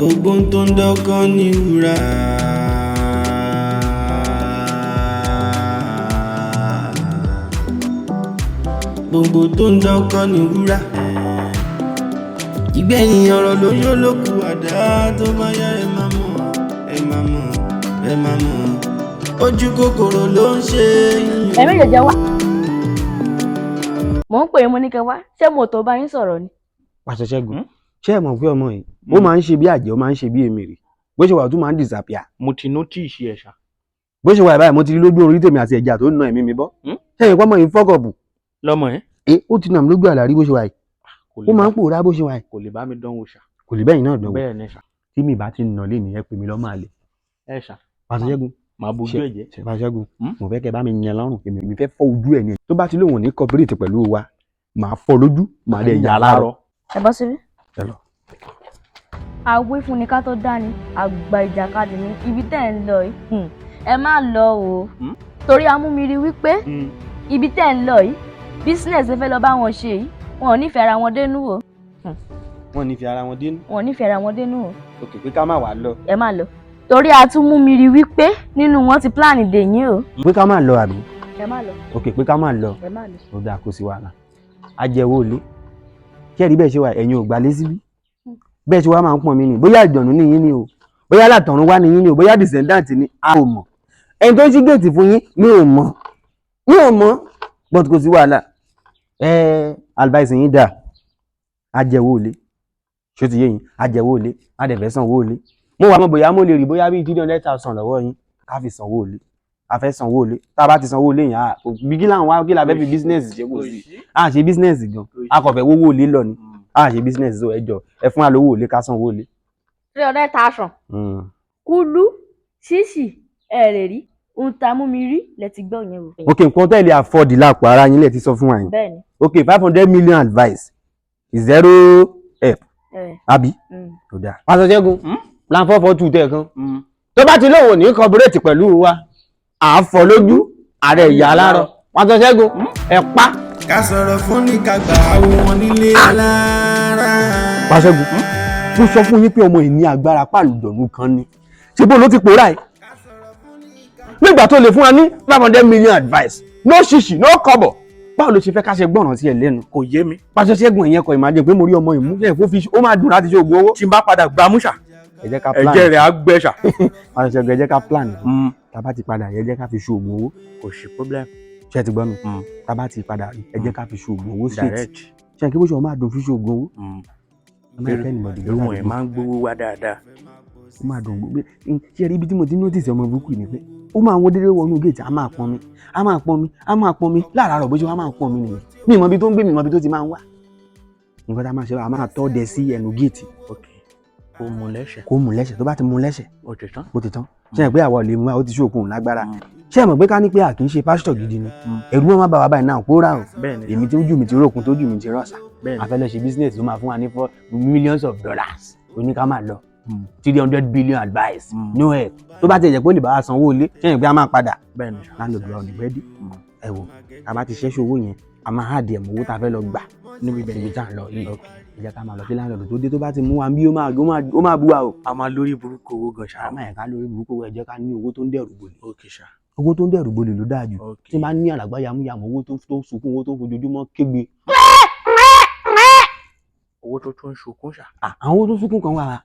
Gbogbo ohun tó ń dọ́kọ́ ní wúrà. Gbogbo tó ń dọ́kọ́ ní wúrà. Ìgbẹ̀yìn ọ̀rọ̀ ló yó lókù àdá, tó bá yá ẹ máa mọ̀, ẹ máa mọ̀, ẹ máa mọ̀. Ojú kòkòrò ló ń ṣe yín. Ẹ méjèèjì wá. Mò ń pè é, mo ní kẹ́ wá. Ṣé mo tó bá yín sọ̀rọ̀ ni? Pàṣẹ Ṣẹ́gun, ṣé ẹ mọ̀ pé ọmọ yìí, ó máa ń ṣe bí àjẹ́, ó máa ń ṣe bí èmèrè. Bó ṣe wà, ó tún máa ń disappear. Mo ti notice ẹ̀ ṣá. Bó ṣe wà báyìí, mo ti rí lójú orí tèmi àti ẹ̀já tó ń na ẹ̀mí mi bọ́. Ṣé ìpọ́nmọ́ yìí fọ́kọ̀bù? Lọ́mọ ẹ̀. Ẹ ó ti nà mí lójú àlá rí. Bó ṣe wà yìí, Kò ó lè máa bá ń pòórá bó ṣe wà yìí. Kò lè bá mi dánwò ṣá. Kò lè bẹ́yìn náà dánwò. Bẹ́ẹ̀ ni ṣá. Tí mi bá ti nà lé nìyẹn, pè mí lọ́mọ àlè. Ẹ ṣá. Pàṣẹ Ṣẹ́gun. Màá bojú ẹ̀ jẹ́. Ṣe Pàṣẹ Ṣẹ́gun, Hmm? mo fẹ́ kẹ́ bá mi yan lọ́rùn. Èmi mi fẹ́ fọ́ ojú ẹ̀ ni. Tó bá ti lóun ò ní cooperate pẹ̀lú wa, màá fọ́ lójú, màá dẹ̀ yà á láàárọ̀. Ẹ bọ́ síbí. Ẹ lọ. Àwí fún ni ká tó dání, àgbà ìjàkadì ní ibi tẹ́ ẹ̀ ń lọ yìí. Ẹ má lọ o. Torí amúmiri wípé ibi tẹ́ ẹ̀ ń lọ yìí, business ẹ fẹ́ lọ bá wọn ṣe yìí, wọn ò nífẹ̀ẹ́ ara wọn dénú o. Wọn ní fi ara wọn dénú. Wọn ò nífẹ̀ẹ́ ara wọn dénú o. Òkè, pé ká má wàá lọ. Ẹ má lọ. Torí a tún mú mi rí wípé nínú wọn ti plan dè yín o. Pé ká má lọ, àbí? Ẹ má lọ. Òkè, pé ká má lọ. Ẹ má lọ. Ó dáa, kó sí wàhálà, ajẹwò ilé. Kí ẹ̀rí bẹ́ẹ̀ ṣe wà, ẹ̀yin ò gbalé síbí. Bẹ́ẹ̀ ṣe wá máa ń pọ̀n mí ni, bóyá ìjọ̀nù ní yín ni o, bóyá látọ̀run wá ní yín ni o, bóyá descendant ni, a ò mọ̀. Ẹni tó ń ṣí géètì fún yín, mi ò mọ̀, mi ò mọ̀, but kò sí wàhálà. Ẹ advice yín dà, ajẹwò ilé. Ṣó ti yé yín? Ajẹwò ilé, a dẹ̀ fẹ́ sanwó ilé. Mo wà mọ̀ bóyá mo lè rí bóyá bíi 300,000 lọ́wọ́ yín, ká fi sanwó ilé. A fẹ́ sanwó ilé. Tá a bá ti sanwó ilé yẹn, a bí kí láwọn wá, kí la fẹ́ fi business ṣe? Kò sí, a ṣe business gan, a kò fẹ́ wówó ilé lọ ni. A ṣe business. So ẹ jọ, ẹ fún wa lówó ilé, ká sanwó ilé. 300,000. Kúlú ṣíṣì ẹ lè rí ohun tá a mú mi rí lẹ ti gbọ́ yẹn o. Ok, nǹkan tẹ́ lè afford lápò ara yín lẹ ti sọ fún wa yín. Bẹ́ẹ̀ni. Ok, 500 million advice, zero help. Ẹ. Àbí? Mm. Tó dáa. Pásítọ̀ Ṣẹ́gun, plan 442 tẹ̀ kan. Tó bá ti lóun ò ní cooperate pẹ̀lú wa, à á fọ́ lójú ààrẹ ìyá alárọ̀. Pásítọ̀ Ṣẹ́gun, ẹ pa. Ká sọ̀rọ̀ fún ní ká gbà àwọn wọn nílé alára. Pásítọ̀ Ṣẹ́gun, mo sọ fún yín pé ọmọ yìí ní agbára pàlùdọ̀nù kan ni. Ṣé bó ló ti pòórá yìí? Nígbà tó lè fún wa ní 500 million advice, no ṣìṣì, no kọ́bọ̀, báwo ló ṣe fẹ́ ká ṣe gbọ́ràn sí ẹ lẹ́nu? Kò yé mi. Pásítọ̀ Ṣẹ́gun, ìyẹn kọ ìmájẹ pé mo rí ọmọ yìí mú lẹ́yìn kó fi ó máa dùn láti ṣe oògùn owó. Tí n bá padà gbámú ṣá, Ẹ jẹ́ ká plan. ẹ̀jẹ̀ rẹ̀ á gbẹ ṣá. Pásítọ̀ Ṣẹ́gun, ẹ jẹ́ ká plan. Tá a bá ti padà, ẹ jẹ́ ká fi ṣe oògùn owó. Kò sí problem. Ṣé ẹ ti gbọ́ mi? Tá a bá ti padà rí, ẹ jẹ́ ká fi ṣe oògùn owó straight. Direct. Ṣé kí bó ṣe wọn máa dùn fi ṣe oògùn owó? Ẹ má yẹ kẹ́ni mọ̀dì. Irú wọn ẹ̀ máa ń gbówó wá dáadáa. Ó máa dùn gbogbo. Ṣé ẹ rí ibi tí mo ti notice ọmọ burúkú yìí ni pé ó máa ń wọ déédéé wọnú géètì, á máa pọn mi, á máa pọn mi, á máa pọn mi láràárọ̀. Bó ṣe wá máa pọn mi nìyẹn, mi ìmọ̀ ibi tó ń gbé, mi ìmọ̀ ibi tó ti máa ń wá. Nǹkan tá a máa ṣe, a máa tọ́ dẹ sí ẹnu géètì. Ok, kó mú lẹ́sẹ̀. Kó mú lẹ́sẹ̀. Tó bá ti mú lẹ́sẹ̀, Ó ti tán. ó ti tán. Ṣé ẹ pé àwa ò lè mú wa? Ó ti ṣòkun lágbára. Ṣé ẹ mọ̀ pé ká ní pé a kì í ṣe pásítọ̀ gidi ni, ẹ̀rù wọn má bá wa báyìí náà pòórá o. Bẹ́ẹ̀ ni. Èmi tí ojú mi ti rókun, tójú mi ti rọ̀ṣà. Bẹ́ẹ̀ A ni. fẹ́ lọ ṣe business tó máa fún wa ní four millions of dollars, ó ní ká máa lọ. 300 billion advice, no help. Tó bá ti jẹ́ pé ó lè bá wa sanwó ilé, ṣé ẹ pé a máa padà? Bẹ́ẹ̀ ni ṣá. Landlord wa ò ní pẹ́ dé. Ẹ wò, a bá ti ṣẹ́ṣọ owó yẹn, a máa hà díẹ̀ mọ́ owó tá a fẹ́ lọ gbà Níbi bẹ́ẹ̀. níbi tá à ń lọ yìí. Ẹ jẹ́ ká máa lọ kí landlord tó dé. Tó bá ti mú wa bí, ó máa bú wa o. A máa lórí burúkú owó gan ṣá. A máa yẹ ká lórí burúkú owó. Ẹ jẹ́ ká ní owó tó ń dẹ̀rù bolè. Ok ṣá. Owó tó ń dẹ̀rù bolè ló dáa jù. Tí n bá ní àlàgbá yamuyamu, owó tó ń sunkún, owó tó ń fojoojúmọ́ kígbe. Owó tó tún ń sunkún ṣá. Ah, àwọn owó tó sunkún kan wà.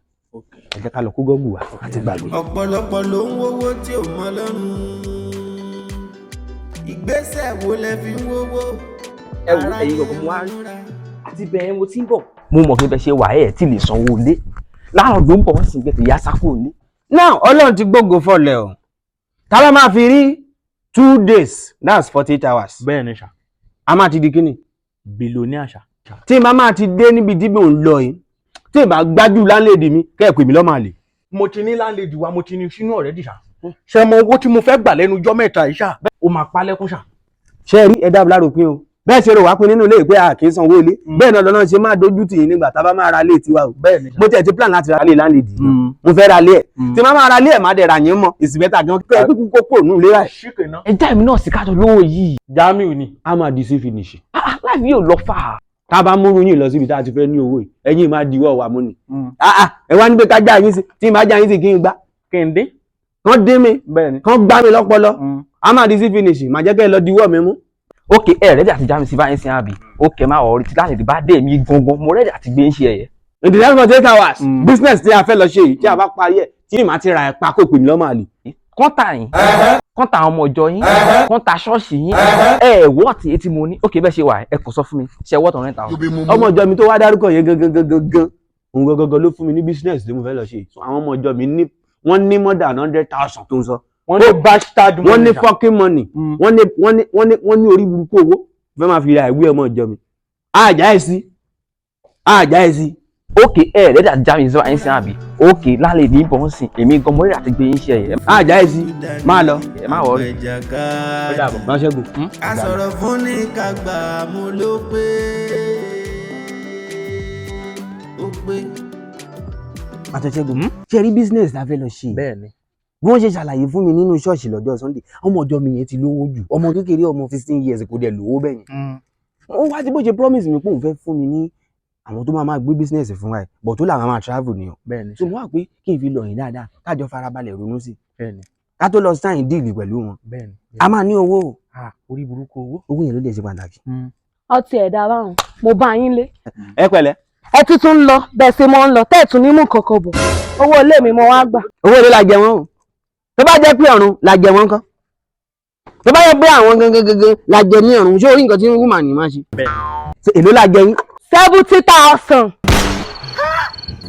Ẹ jẹ́ ká lọ kó gọ́gù wa àti gbàgbé. Ọ̀pọ̀lọpọ̀ ló ń wówó tí ò mọ lọ́rùn. Ìgbésẹ̀ wo lẹ fi ń wówó? Ẹ wo, ẹ̀yin gbọ̀ngàn, mo wá rí àti bẹ́ẹ̀ mo ti ń bọ̀. Mo mọ̀ pé bẹ́ẹ̀ ṣe wà, ẹ̀ tí lè sanwó ilé láàrọ̀ ló ń bọ̀, wọ́n sì ń gbé tìyá sákò ilé. Now, Ọlọ́run ti gbógo fọlẹ̀ o. Tá bá máa fi rí 2 days, that's 48 hours, Bẹ́ẹ̀ ni ṣá. a máa ti di kíni? Billionaire ṣá. Tí n bá máa ti dé níbi tí mò ń lọ yìí, tí n bá gbájú landlady mi, kẹ́ ẹ̀ pè mí lọ́mọ àlè. Mo ti ní landlady wa, mo ti ní sínú already ṣá. Ṣé mo owó tí mo fẹ́ gbà lẹ́nu ọjọ́ mẹ́ta yìí ṣá, ó máa pa lẹ́kún ṣá. Ṣé ẹ rí, ẹ dábìlá rò pé o bẹ́ẹ̀ ṣe rò wá pé nínú ilé ìpè a kì í sanwó ilé, bẹ́ẹ̀ náà lọ́nà ṣe máa dojú tì yín nígbà tá a bá máa ra ilé tiwa o. Bẹ́ẹ̀ ni. Mo tẹ̀ ti plan láti ra ilé landlady yìí. Mo fẹ́ ra ilé ẹ̀. Tí máa máa ra ilé ẹ̀, má dẹ̀ ra yín mọ́ ìsìbẹ́tà gan kẹ́ ẹ kúkú kó pò nù ilé rẹ̀. Ṣíkè náà. Ẹ já èmi náà sí kájọ lówó yìí. Jamiu ni. A máa di sí finish. Ah, ah, láì yóò lọ fà á. Tá a bá múrú yín lọ síbi tá a ti fẹ́ ní owó yìí, ẹ̀yin máa diwọ́ wa mú ni. Ah, ah, ẹ wá ní pé ká já yín sí, tí n bá já yín sí kí n gbá. Kí n dín. Kán dín mi, Bẹ́ẹ̀ni. kán gbá mi lọ́pọlọ. A máa di sí finish, màá jẹ́ kẹ́ ẹ lọ diwọ́ mi mú. Ok, ẹ ready àti já mi sí báyìí sí àbí? Ok, má ọ̀rẹ́ tí láti bá dé mi gangan, mo ready àti gbé ń ṣe ẹ̀yẹ. In the next 48 hours, Mm. business tí a fẹ́ lọ ṣe yìí, tí a bá parí ẹ̀, tí màá ti ra ẹ̀pà kó pè mí lọ́mọ àlè. Kọ́ńtà yín, kọ́ńtà àwọn ọmọ ìjọ yín, kọ́ńtà ṣọ́ọ̀ṣì yín, ẹ wọ́ọ̀tì etí mo ní. Ok, bẹ́ẹ̀ ṣe wà, ẹ kò sọ fún mi, ṣe wọ́ọ̀tì 100,000. Ọmọ ìjọ mi tó wá dárúkọ yẹn gangan gangan gan, òun gangan gan ló fún mi ní business tí mo fẹ́ lọ ṣe. So, àwọn ọmọ ìjọ mi ní wọ́n ní more than 100,000 tó ń sọ. Wọ́n ní bastard Wọ́n ní money, sir. fucking money. Wọ́n ní orí burúkú owó fẹ́ máa fi ra ìwé ọmọ ìjọ mi. Àjà ẹ̀ sí, àjà ẹ̀ sí. Ok, ẹ ready àti já mi sí báyìí sí àbí? Ok, lálẹ́ ní bọ̀ ń sìn, èmi gan mo ready àti gbé yín ṣe ẹ̀yẹ. Àjà ẹ̀ sí, máa lọ. Ẹ má worry. Ìjàkadì. Máa ṣẹ́gun. A sọ̀rọ̀ fún ní kagbà mo ló pé ó pé. Àtẹ̀ṣẹ́gun, ṣe rí business la fẹ́ lọ ṣe? Bẹ́ẹ̀ni. Bí wọ́n ṣe ṣàlàyé fún mi nínú ṣọ́ọ̀ṣì lọ́jọ́ Sunday, ọmọ ọjọ́ mi yẹn ti lówó jù, ọmọ kékeré, ọmọ 15 years, kò dẹ̀ lówó bẹ́ẹ̀ yẹn. Ó wá tí bó ṣe promise mi pé òun fẹ́ fún mi ní àwọn tó máa máa gbé business fún wa ẹ̀ bọ̀ tó làwọn máa travel ni o. Bẹ́ẹ̀ni. So mo wà pé kí n fi lọ yín dáadáa, kájọ farabalẹ̀ ronú sí i, Bẹ́ẹ̀ni. ká tó lọ sign deal pẹ̀lú wọn. Bẹ́ẹ̀ni. A máa ní owó o. Ah, orí burúkú owó. Owó yẹn ló dẹ̀ ṣe pàtàkì. Ọtí ẹ̀dá báwọn mo bá yín lé. Ẹ pẹ̀lẹ́. Ẹ tuntun ń lọ bẹ́ẹ̀ ṣe mọ́ ń lọ tẹ́ ẹ̀ tún ní mú kankan bọ̀, owó ilé mi mo wá gbà. Owó ilé la jẹ wọ́n o. Tó bá jẹ́ pé ọ̀run la jẹ wọ́n kọ́, tó bá jẹ́ pé àwọn gangan gangan la jẹ ní ọ̀run, ṣé orí nǹkan tí woman ní máa ṣe? So, èló la jẹ yín? 70,000.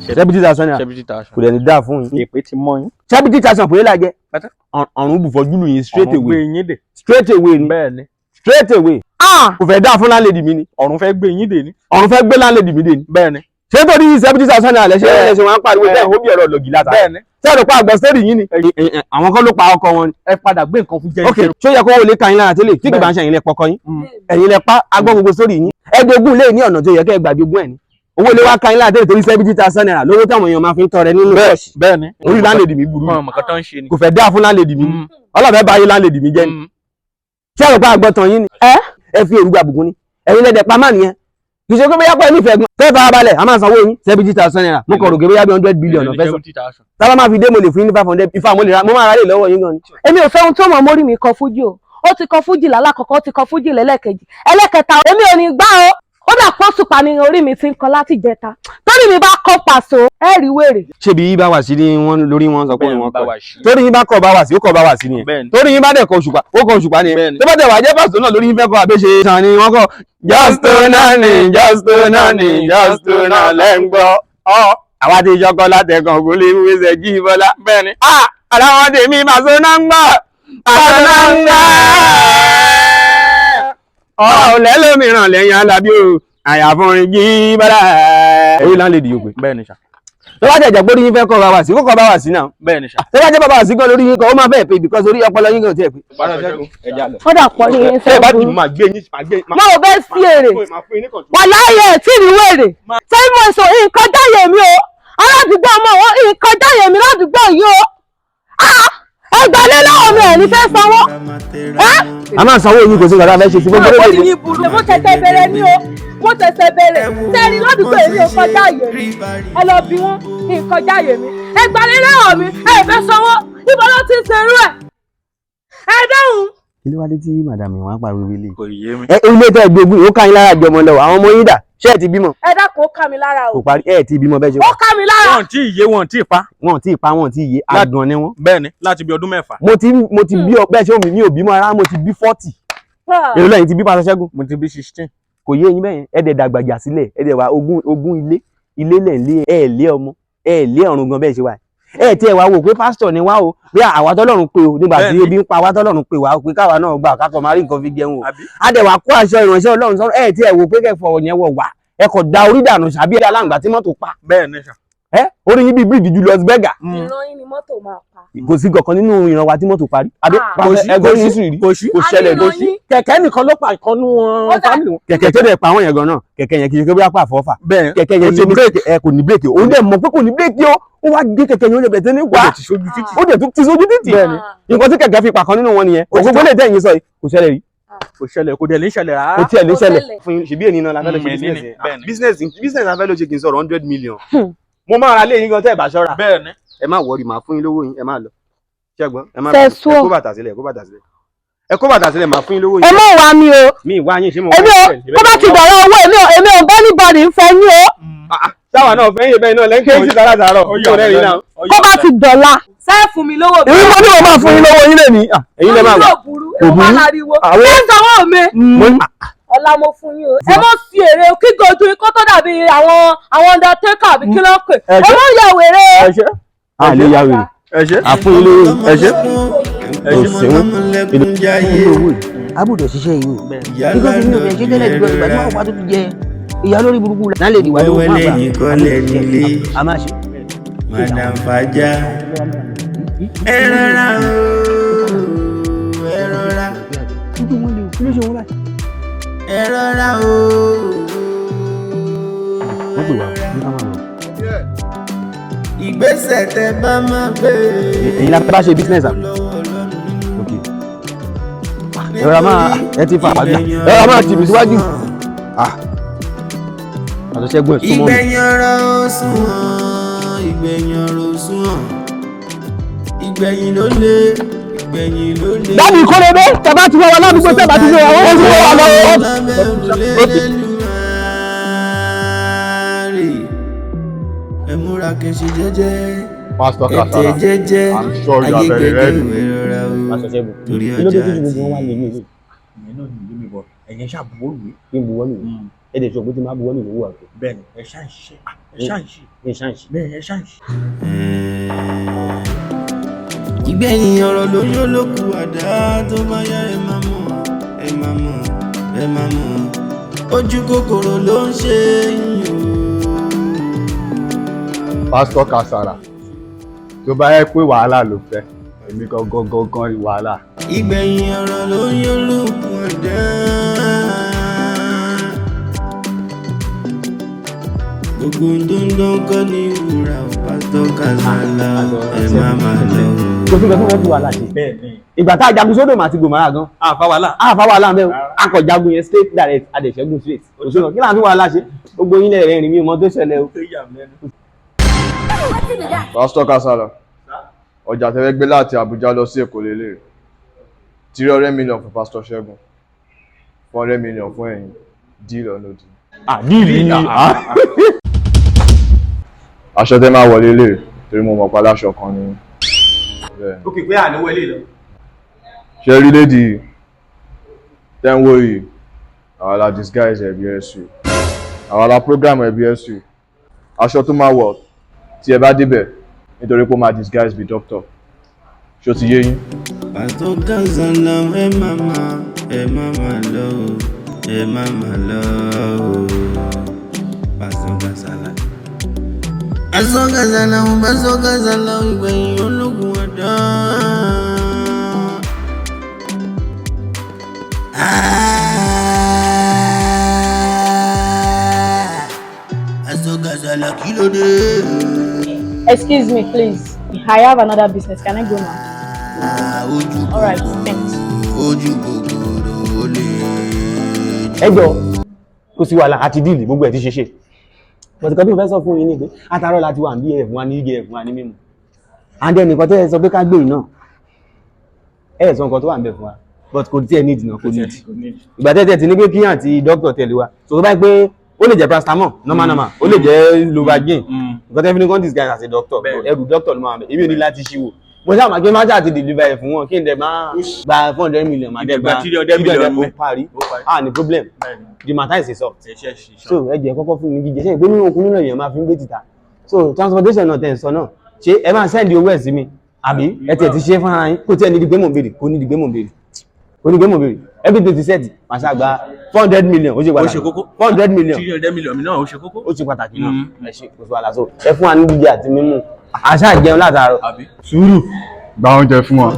70,000 naira. 70,000. Kò dẹ̀ ní dáa fún yín. Èpè ti mọ́ yín. 70,000 péré la jẹ. Pátá. Ọ̀run bùfọ́jú lù yín straight Ọ̀run gbé away. yín dè. Straight away ni. Bẹ́ẹ̀ni. Straight away. Ah. Kò fẹ́ dáa fún landlady mi ni. Ọ̀run fẹ́ gbé yín dè ni. Ọ̀run fẹ́ gbé landlady mi dè ni. Bẹ́ẹ̀ni. Ṣé torí 70,000 naira lẹ́sẹ̀ lẹ́sẹ̀ wọn á pariwo bẹ́ẹ̀ ó bí ẹ̀rọ lògì látà? Bẹ́ẹ̀ni. Ṣé ẹ̀rọ pa àgbọ̀ sẹ́rì yín ni? Àwọn kan ló pa ọkọ wọn ni. Ẹ padà gbé nǹkan fún jẹ́. Ok, ṣó yẹ kó wọlé ka yín lára tẹ́lẹ̀ tí kì bá ń ṣe ẹ̀yin lẹ pọkọ yín, ẹ̀yin lẹ pa, agbọ́ gbogbo sórí yín. Ẹ jogún lé ní ọ̀nà tó yẹ kẹ́ ẹ gbà jogún ẹ̀ ni. Owó lé wá ka yín lára tẹ́lẹ̀ torí 70,000 naira lówó táwọn èèyàn máa fi ń tọrẹ nínú ṣọ́ọ̀ṣì. Bẹ́ẹ̀ni. Orí landlady mi burú. Mọ̀ mọ̀kàn tó ń ṣe ni. Kò fẹ́ dáa fún landlady mi, ọlọ́fẹ́ bá yé landlady mi jẹ́ ni. Ṣé ẹ̀rọ pa àgbọ̀tàn yín ni? Ẹ Ẹ fi èrúgbà bùkún ni ẹ̀yin lẹ́dẹ̀ pa má nìyẹn. Kì í ṣe pé bóyá pẹ́ nífẹ̀ẹ́ gan fẹ́ẹ́ farabalẹ̀, a máa sanwó yín 70,000 naira. Mo kàn rò pé bóyá bí 100 billion ọ̀fẹ́ sọ. 70,000. Tábà máa fi dé, mo lè fún yín ní 500 ifá, mo lè ra, mo máa ra lè lọ́wọ́ yín gan ni. Èmi ò fẹ́ ohun tó mọ̀ mórí mi kọ fújì o. Ó ti kọ fújì lálákọ̀ọ́kọ́, ó ti kọ fújì lẹ́lẹ́kejì, ẹlẹ́kẹta, èmi ò ní gbá o. Ó dà pọ́ sùpà ní orí mi ti ń kọ láti jẹta, torí mi bá kọ́ pàṣọ ẹ rí wèrè. Ṣébi yín bá wà sí ni wọ́n lórí wọn sọ pé Bẹ́ẹ̀ni, wọ́n bá kọ wa ṣí. torí yín bá kọ bá wà sí, ó kọ bá wà sí nìyẹn. Bẹ́ẹ̀ni. Torí yín bá dẹ̀ kọ òṣùpá, ó kọ òṣùpá nìyẹn. Bẹ́ẹ̀ni. Tó bá dẹ̀ wà jẹ́ pàṣẹ náà lórí yín fẹ́ kọ àbẹ́ṣe sàn ni wọ́n kọ just to nani, just to nani, just to náà lẹ́ ń gbọ́ ọ́. Àwa ti jọkọ látẹ̀kàn kò lè wíṣẹ̀ jí bọ́lá. Bẹ́ẹ̀ni. Ah, àlàwọn tèmi màṣọ náà ń gbọ́, màṣọ náà ń gbọ́ ọ̀lẹ́ lómìíràn lẹ́yìn alábí o, àyàfọ́rin jí bọ́lá. Orí láńlẹ́dì yóò pé. Bẹ́ẹ̀ni sà. Tó bá jẹ̀jẹ̀ pé orí yín fẹ́ kọ́ bá wà sí, kó kọ́ bá wà sí náà. Bẹ́ẹ̀ni sà. Tó bá jẹ́ bàbá wà sí gan lórí yín kọ́, ó máa fẹ́ pé because orí ọpọlọ yín gan tiẹ̀ pé. Ó dà pọ̀ ní yín Ẹ fẹ́ bá dì burú. máa gbé yín, máa gbé yín. Mo ò bẹ́ sí èrè wà láyé ẹ̀ tí rí wèrè ṣé mo sọ nǹkan jáyè mi o, aládùúgbò ọmọ wọn nǹkan jáyè mi ládùúgbò yìí o. Ah, ẹ gbalé lọ́wọ́ mi, ẹ̀ ní fẹ́ sanwó. A máa sanwó yín, kò sí nǹkan tá a fẹ́ ṣe sí gbogbo Mo orílẹ̀-èdè. ní burú. Mo tẹ̀sẹ̀ bẹ̀rẹ̀ ní o, mo tẹ̀sẹ̀ bẹ̀rẹ̀ sẹ́ni ládùúgbò èmi ò kọjá àyè mi. Ẹ lọ bí wọ́n nǹkan jáyè mi. Ẹ gbalé lọ́wọ́ mi, ẹ fẹ́ sanwó, níbo ló ti ń ṣerú ẹ̀? Ẹ dáhùn. Kí ló wá dé tí màdàmí wọn á pariwo ilé? Kò yé mi. Ẹ ilé tẹ́ ẹ gbogbo ó ká yín lára jọmọ lọ, àwọn ọmọ yín dà? Ṣé ẹ ti bímọ? Ẹ dákun, ó ká mi lára Kò o. parí, ẹ ti bímọ bẹ́ẹ̀ ṣe Ó wà. ká mi lára. Wọ́n tí ìyé wọn tí ì pa. Wọn tí ì pa, wọn tí ì yé, àgàn ni wọn. Bẹ́ẹ̀ni, láti bí ọdún 6. Mo ti bí ọ bẹ́ẹ̀ ṣé omi mi ò bímọ rárá, mo ti bí 40. Èrò lẹ́yìn ti bí Pásítọ̀ Ṣẹ́gun. Mo ti bí 16. Kò yé yín bẹ́yẹn, ẹ dẹ̀ dàgbàjà sílẹ̀, ẹ dẹ̀ wá ogún ogún ilé ilé lẹ̀ ń lé, ẹ lé ọmọ, ẹ lé ọ̀run gan bẹ́ẹ̀ ṣe wà. Ẹ tí ẹ wá wò pé pásítọ̀ ni wá o, bí àwa tọ́lọ́run pé o nígbà tí Bẹ́ẹ̀ni. ebi ń pa àwa tọ́lọ́run pé wá o pé káwa náà gbà kákọ̀ máa rí nǹkan fi jẹun o. Àbí? A dẹ̀ wá kó aṣọ ìránṣẹ́ Ọlọ́run sọ́run, ẹ tí ẹ wò pé kẹfọ̀ yẹn wọ̀ wá, ẹ kò da orí dànù sàbí aláǹgbá tí mọ́tò pa. Bẹ́ẹ̀ni sà. Ẹ orí yín bíi bíríìjì Julius Berger. Ìran yín ni mọ́tò máa pa. Kò sí kankan nínú ìran wa tí mọ́tò parí. Àbí Ah. Kò sí, ẹgbẹ́ kò sí, yín sì rí. kò sí. Kò ṣẹlẹ̀. Àní ìran yín. Kẹ̀kẹ́ nìkan ló pa ìkànnú Ó wọn dà- fámìlì wọn. Kẹ̀kẹ́ tó dẹ̀ pa àwọn yẹn gan náà, kẹ̀kẹ́ yẹn kì í ṣe pé bóyá pa àfọ́fà. Bẹ́ẹ̀ Kẹ̀kẹ́ yẹn ṣe bírèkì, ẹ kò ní bírèkì, òun dẹ̀ mọ̀ pé kò ní bírèkì o, ó wá gé kẹ̀kẹ́ yẹn, ó dẹ̀ bẹ̀rẹ̀ sí ní ó wá, dẹ̀ ti sójú títì. ó dẹ̀ tún ti sójú títì. Bẹ́ẹ̀ni. Nǹkan tí kẹ̀kẹ́ fi pàkan nínú wọn nìyẹn. Ògógó lè tẹ̀yìn sọ yìí kò ṣẹlẹ̀ rí. Kò ṣẹlẹ̀, kò dẹ̀ ní ṣẹlẹ̀ rárá. Kò tiẹ̀ lè Kò ṣẹlẹ̀ ṣẹlẹ̀. fún yín. Ṣèbí ènìyàn la fẹ́ lọ ṣe Mm, èní business ni, yẹn. bẹ́ẹ̀ ni. Business la fẹ́ lọ ṣe, kì í sọ̀rọ̀ 100 million. Mo máa ra lé yín gan tẹ́ ẹ̀ bá ṣọ́ra. Bẹ́ẹ̀ ni. Ẹ má worry, màá fún yín lówó yín, ẹ má lọ. Ṣẹ́gbọ́n, ẹ má Ṣé bínú. sure? Ẹ kó bàtà sílẹ̀, ẹ kó bàtà sílẹ̀, ẹ kó bàtà sílẹ̀, màá fún yín lówó Ẹ yín. mọ̀ wá mi o. Mi ìwá yín, ṣé mo Èmi ò tó bá ti dọ̀rọ̀ owó, èmi ò bá anybody ń fẹ́ yín o. Sáwà náà fẹ́ yín bẹ́ẹ̀ náà lẹ́ńkẹ́ sí tààrà Ó yà tó mí rẹ́rìn lẹ́nu. náà. Ó yà Kó bá mí ti dọ̀la. Ṣé fún mi lówó mi? Èmi mo ní mo máa fún yín lówó yín lèmi. Ẹ̀yin lè máa wà. Yóò burú, èwo wá láriwo. Àwọn- Ṣé sanwó mi? Mo- Ọ̀la mo fún yín o. Ẹ mọ̀ sí èrè o, kí gojú ikọ́ tó dàbí àwọn undertaker àbí kí ló ń pè. Ẹ Ẹ ṣé. mọ̀ yà wèrè o. Ẹ ṣé. A lè ya wèrè. Ẹ ṣé. A fún yín lówó yín. Ẹ ṣé. Ọmọlẹ́kùn jayé. Abudu ṣiṣẹ́ yìí o. Yálà Because mi ò fẹ́ ṣe tẹ́lẹ̀ dùgbọ́ ìgbà tí wọ́n pa tó ti jẹ ìyá lórí burúkú náà lè dìwà lówó Wẹ́wẹ́ fún àgbà. lẹ́yìn kọ́lẹ̀ nílé. A máa ṣe. Madam Faja, ẹ rọra ooo, ẹ rọra. Ojú wọn lè kí ló ṣe wọn báyìí. Ẹ rọra ooo. Wọ́n pè wá ní ká máa lọ. Ìgbésẹ̀ tẹ bá máa gbé. Èyí la bá ṣe business à. Ok. Ẹ rọra máa, ẹ ti fa àgbà. Ẹ rọra máa tì mí síwájú. Àtọ̀ṣẹ́gun ẹ̀ súnmọ́ mi. Ìgbẹ̀yìn ọ̀rọ̀ ó sunwọ̀n, ìgbẹ̀yìn ọ̀rọ̀ ó sunwọ̀n, ìgbẹ̀yìn ló lé, ìgbẹ̀yìn ló lé. Dábì kólébé, tẹ̀bá ti wọ́n wa ládùúgbò, tẹ̀bá ti wọ́n wa, wọ́n ti wọ́n wa lọ́wọ́. Lábẹ́ òrùlé Elédùmarè, ẹ múra kẹsì jẹ́jẹ́. Pastor Ẹ tẹ̀ Kasala, jẹ́jẹ́. I'm sure you Ayé are very gbẹ̀gẹ́ ready. ìwé rọra o, Àtọ̀ṣẹ́gun. torí Kí ló dé ọjà tí gbogbo wọn wá lè ní ìlú? Ìyẹn náà ní ìlú mi bọ̀. Ẹ̀yin ṣáà buwọ́ lùwé. Kí n buwọ́ lù mí. Ẹ dẹ̀ sọ pé tí máa buwọ́ lù mí owó àgbẹ̀. Bẹ́ẹ̀ ni, ẹ ṣáà ń ṣiṣẹ́. Ẹ ṣáà ń ṣe. Ní ṣáǹṣì. Bẹ́ẹ̀, ẹ ṣáà ń ṣe. Ìgbẹ̀yìn ọ̀rọ̀ lórí olókù àdá, tó bá yá ẹ máa mọ̀, ẹ máa mọ̀, ẹ máa mọ̀, ojú kòkòrò ló ń ṣe yín o. Pastor Kasala, tó bá yẹ pé wàhálà ló fẹ́, èmi gangan gangan ni wàhálà. Ìgbẹ̀yìn ọ̀rọ̀ lórí olókù àdá. Gbogbo ohun tó ń dán kọ́ ní wúrà ò. Pásítọ̀ Kàsálà, ẹ má máa lọ o. Kò sí nǹkan tí wọ́n fi wàhálà ṣe. Bẹ́ẹ̀ ni. Ìgbà tá a jagun sódò mà ti gòmárà gan. Àfa wàhálà. Àfa wàhálà mẹ́wọ̀. A kò jagun yẹn straight direct, a dẹ̀ ṣẹ́gun straight. Kò sí nǹkan kí láà fi wàhálà ṣe. Gbogbo yín lẹ̀ rẹ́rìn mi ò mọ tó ṣẹlẹ̀ o. Ó yà mí lẹ́nu. Pastor Kasala, ọjà tẹ́fẹ́ gbé láti Abuja lọ sí Èkó lélẹ̀. 300 million fún Pastor Ṣẹ́gun, 400 million fún ẹ̀yin, deal or no deal? Ah, deal ni. Aṣọ tẹ́ máa wọ̀ lélẹ̀, torí mo mọ̀ pa aláṣọ kan ni. Bẹ́ẹ̀ ni. Ó kì í pé àná wọlé lọ. Ṣé rí lady tẹ́ ń wò yìí, àwa la disguise ẹ̀ bí ẹ̀sù, àwa la program ẹ̀ bí ẹ̀sù. Aṣọ tó máa wọ̀ tí ẹ bá débẹ̀, nítorí pé ó máa disguise bí doctor. Ṣó ti yé yín? Pásítọ̀ Kàsálà, ẹ má má, ẹ má má lọ o, ẹ má má lọ o. Pásítọ̀ Kàsálà. Pásítọ̀ Kàsálà, Pásítọ̀ Kàsálà, ìgbẹ̀yìn ológun ọ̀dọ́. Pásítọ̀ Kàsálà, kí ló dé? Excuse me, please. I have another business. Can I go now? Ojú All right, thanks. ojú kòkòrò ó lè. Ẹ jọ, kò sí wàhálà, àti deal, gbogbo ẹ̀ ti ṣe ṣe. But nǹkan tí mo fẹ́ sọ fún yín ni pé àtàárọ̀ láti wà bí ẹ̀ fún wa ní igi, ẹ̀ fún wa ní mímu. And then nǹkan tẹ́ ẹ sọ pé ká gbé yìí náà, ẹ sọ nǹkan tó wà ń bẹ̀ fún wa, but kò tí ẹ need náà, kò need. Ìgbà tẹ́tẹ́ ti ní pé kí àǹtí doctor tẹ̀lé wa, so tó bá yẹ pé ó lè jẹ́ paracetamol normal normal, ó lè jẹ́ Novalgin, nǹkan tẹ́ fi ní kàn disguise as a doctor, ẹrù doctor ló máa wà bẹ̀. Èmi ò ní láti ṣíwò, mo ṣáà máa gbé má ṣáà ti deliver ẹ̀ fún wọn, kí n dẹ̀ máa gba 400 million, máa dẹ̀ gba 300 million. Ó parí. Ah, ní problem, the matter is solved. Ẹ ṣe ṣiṣọ́. So ẹ jẹ́ kọ́kọ́ fún mi jíjẹ, ṣe ìpé nínú okun nínú èèyàn máa fi ń gbé títà, so transportation náà tẹ̀ ń sọ náà, ṣé ẹ máa send owó ẹ̀ sí mi, àbí ẹ tiẹ̀ ti ṣe é fúnra yín? Kò tiẹ̀ ní di pé mò ń béèrè, kò ní di pé mò ń béèrè, kò ní di pé mò ń béèrè. Everything ti set, màá ṣáà gba 400 million, ó ṣe Ó pàtàkì. ṣe kókó. 400 million. 300 million mi náà ó ṣe kókó. Ó ṣe pàtàkì náà. Ẹ ṣe, kò sí wàhálà. So ẹ fún wa ní jíjẹ àti mímu, àṣà jẹun látàárọ̀. Àbí? Sùúrù, gba oúnjẹ fún wọn.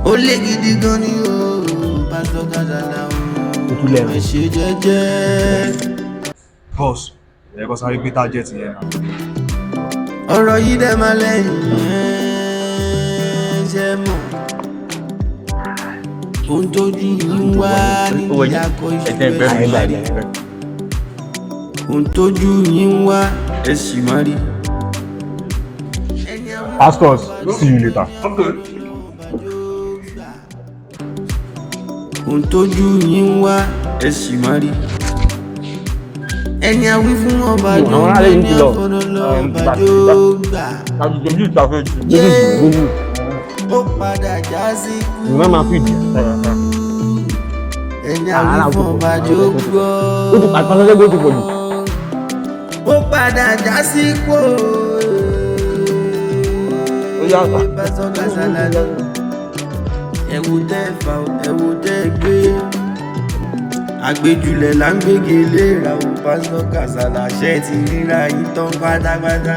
Ó lé gidi gan ni o, Pásítọ̀ Kàsálà o. Ó tún lẹ́rù. Ẹ ṣe jẹ́jẹ́. Boss, ẹ kọ́ sáré gbé target yẹn náà. Ọ̀rọ̀ yìí dẹ̀ máa lẹ́yìn ẹ̀ ṣe mọ̀. Ohun tójú yín wá nídìí akọ iṣu ẹ sì má rí. Ohun tójú yín wá ẹ sì má rí. Pastors, see you later. Ohun tójú yín wá ẹ sì má rí. Ẹni a wí fún ọba jó Àwọn aráàlú ẹni ti lọ. afọlọlọ ọba jó gbà. Yé ó padà já sí kú. Ìwé máa fi dì. Ẹni a wí fún ọba jó gbọ́. Ó ti pàṣẹ lẹ́gbẹ̀ẹ́, ó ti pọ̀ jù. Ó padà já sí kú. Pásítọ̀ Kàsálà ní ẹ̀wù tẹ́ fà ó, ẹ̀wù tẹ́ gbé. Àgbéjulẹ̀ là ń gbége léra o. Pásítọ̀ Kàsálà ṣe ti ríra yín tán pátápátá.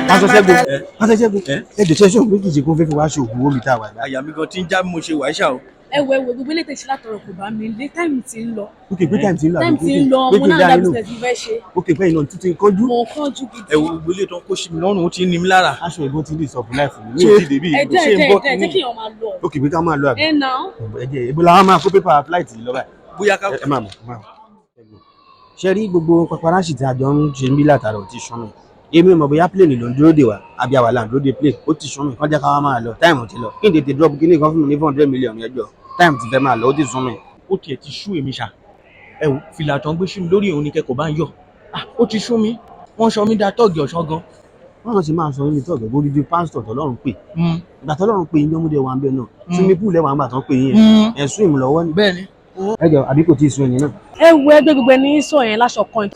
Pásítọ̀ Ṣẹ́gun, Pásítọ̀ Ṣẹ́gun, ẹ jọ̀ọ́, ṣe òun kì í ṣe kó fẹ́ fi wá ṣe òògùn owó mi tá a wà ní. Àyà mi gan ti ń já bí mo ṣe wà ṣá o. Ẹ wo, ẹ wo, gbogbo ilé tẹ̀sí látọ̀rọ̀ kò bá mi lé. Time ti ń lọ. Ok, pé time ti ń lọ. Time ti ń lọ. Mo náà dá business mo fẹ́ ṣe. Ok, pé iná tuntun kánjú. Mo kánjú gidi. Ẹ wo gbogbo ilé tó ń kó sí mi lọ́rùn, ó ti ń ní mi lára. Aṣọ ìbọn ti ń dì sọ̀pù láì fún mi. Mi ò tí ì débi. Ẹ jẹ́, ẹ jẹ́, ẹ jẹ́, jẹ́ kí èèyàn máa lọ. Ok, pé ká máa lọ àbí. Ẹ nà án. Ẹ jẹ́ ibo la wá máa kó pépà flight yìí lọ báyìí? Bóyá ká. Ẹ máa mọ̀, ẹ máa mọ̀. Ṣe rí gbogbo paparazzi tí a jọ ń ṣe ń bí látara ò ti sún mi. Èmi ò mọ̀ bóyá plane ló ń dúró dè wá àbí àwa là ń dúró dè plane. Ó ti sún mi, kán jẹ́ ká wá máa lọ. Time ti lọ. Kí n tètè drop kíní kan fún mi ní 400 million ẹjọ́. Time ti fẹ́ máa lọ, ó ti sún mi. Ó tiẹ̀ ti sú èmi ṣá. Ẹ wo fìlà tó ń gbé sí mi lórí, òun ni kẹ́kọ̀ọ́ bá ń yọ. Ah, ó ti sú mi, wọ́n sọ mí da tọ́ọ̀gì ọ̀sán gan. Wọ́n sì máa sọ yín ní tọ́ọ̀gì bó dídí pásítọ̀ tọ́lọ́run pè. Ìgbà tọ́lọ́run pè yín ní ọmọdé wa ń bẹ náà. Swimming pool lẹ́wọ̀n àgbà tán pè yín yẹn. Ẹ̀ swim lọ́wọ́ ni. Bẹ́ẹ̀ni. Ẹ jọ, àbí kò tí ì sun ẹ̀yìn náà? Ẹ wo, ẹgbẹ́ gbogbo ẹni sọ yẹn láṣọ kan,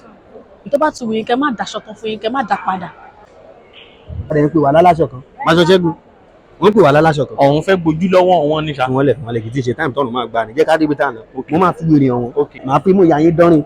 tó bá ti wù yín kẹ́ má daṣọ tán fún yín, kẹ́ má dá padà. Wọ́n ń pè wá láláṣọ kan. Pásítọ̀ Ṣẹ́gun, wọ́n ń pè wá láláṣọ kan. Ọ̀hún fẹ́ gbojú lọ́wọ́ wọn ní ṣá. Wọ́n lẹ̀ wọ́n lẹ̀, kì í ti ṣe time tọ́nù máa gbà ní. Jẹ́ ká débi tá à ń lọ. Mo máa fi wèrè ọ̀hún. Màá fi mú ìyá yín dánrin.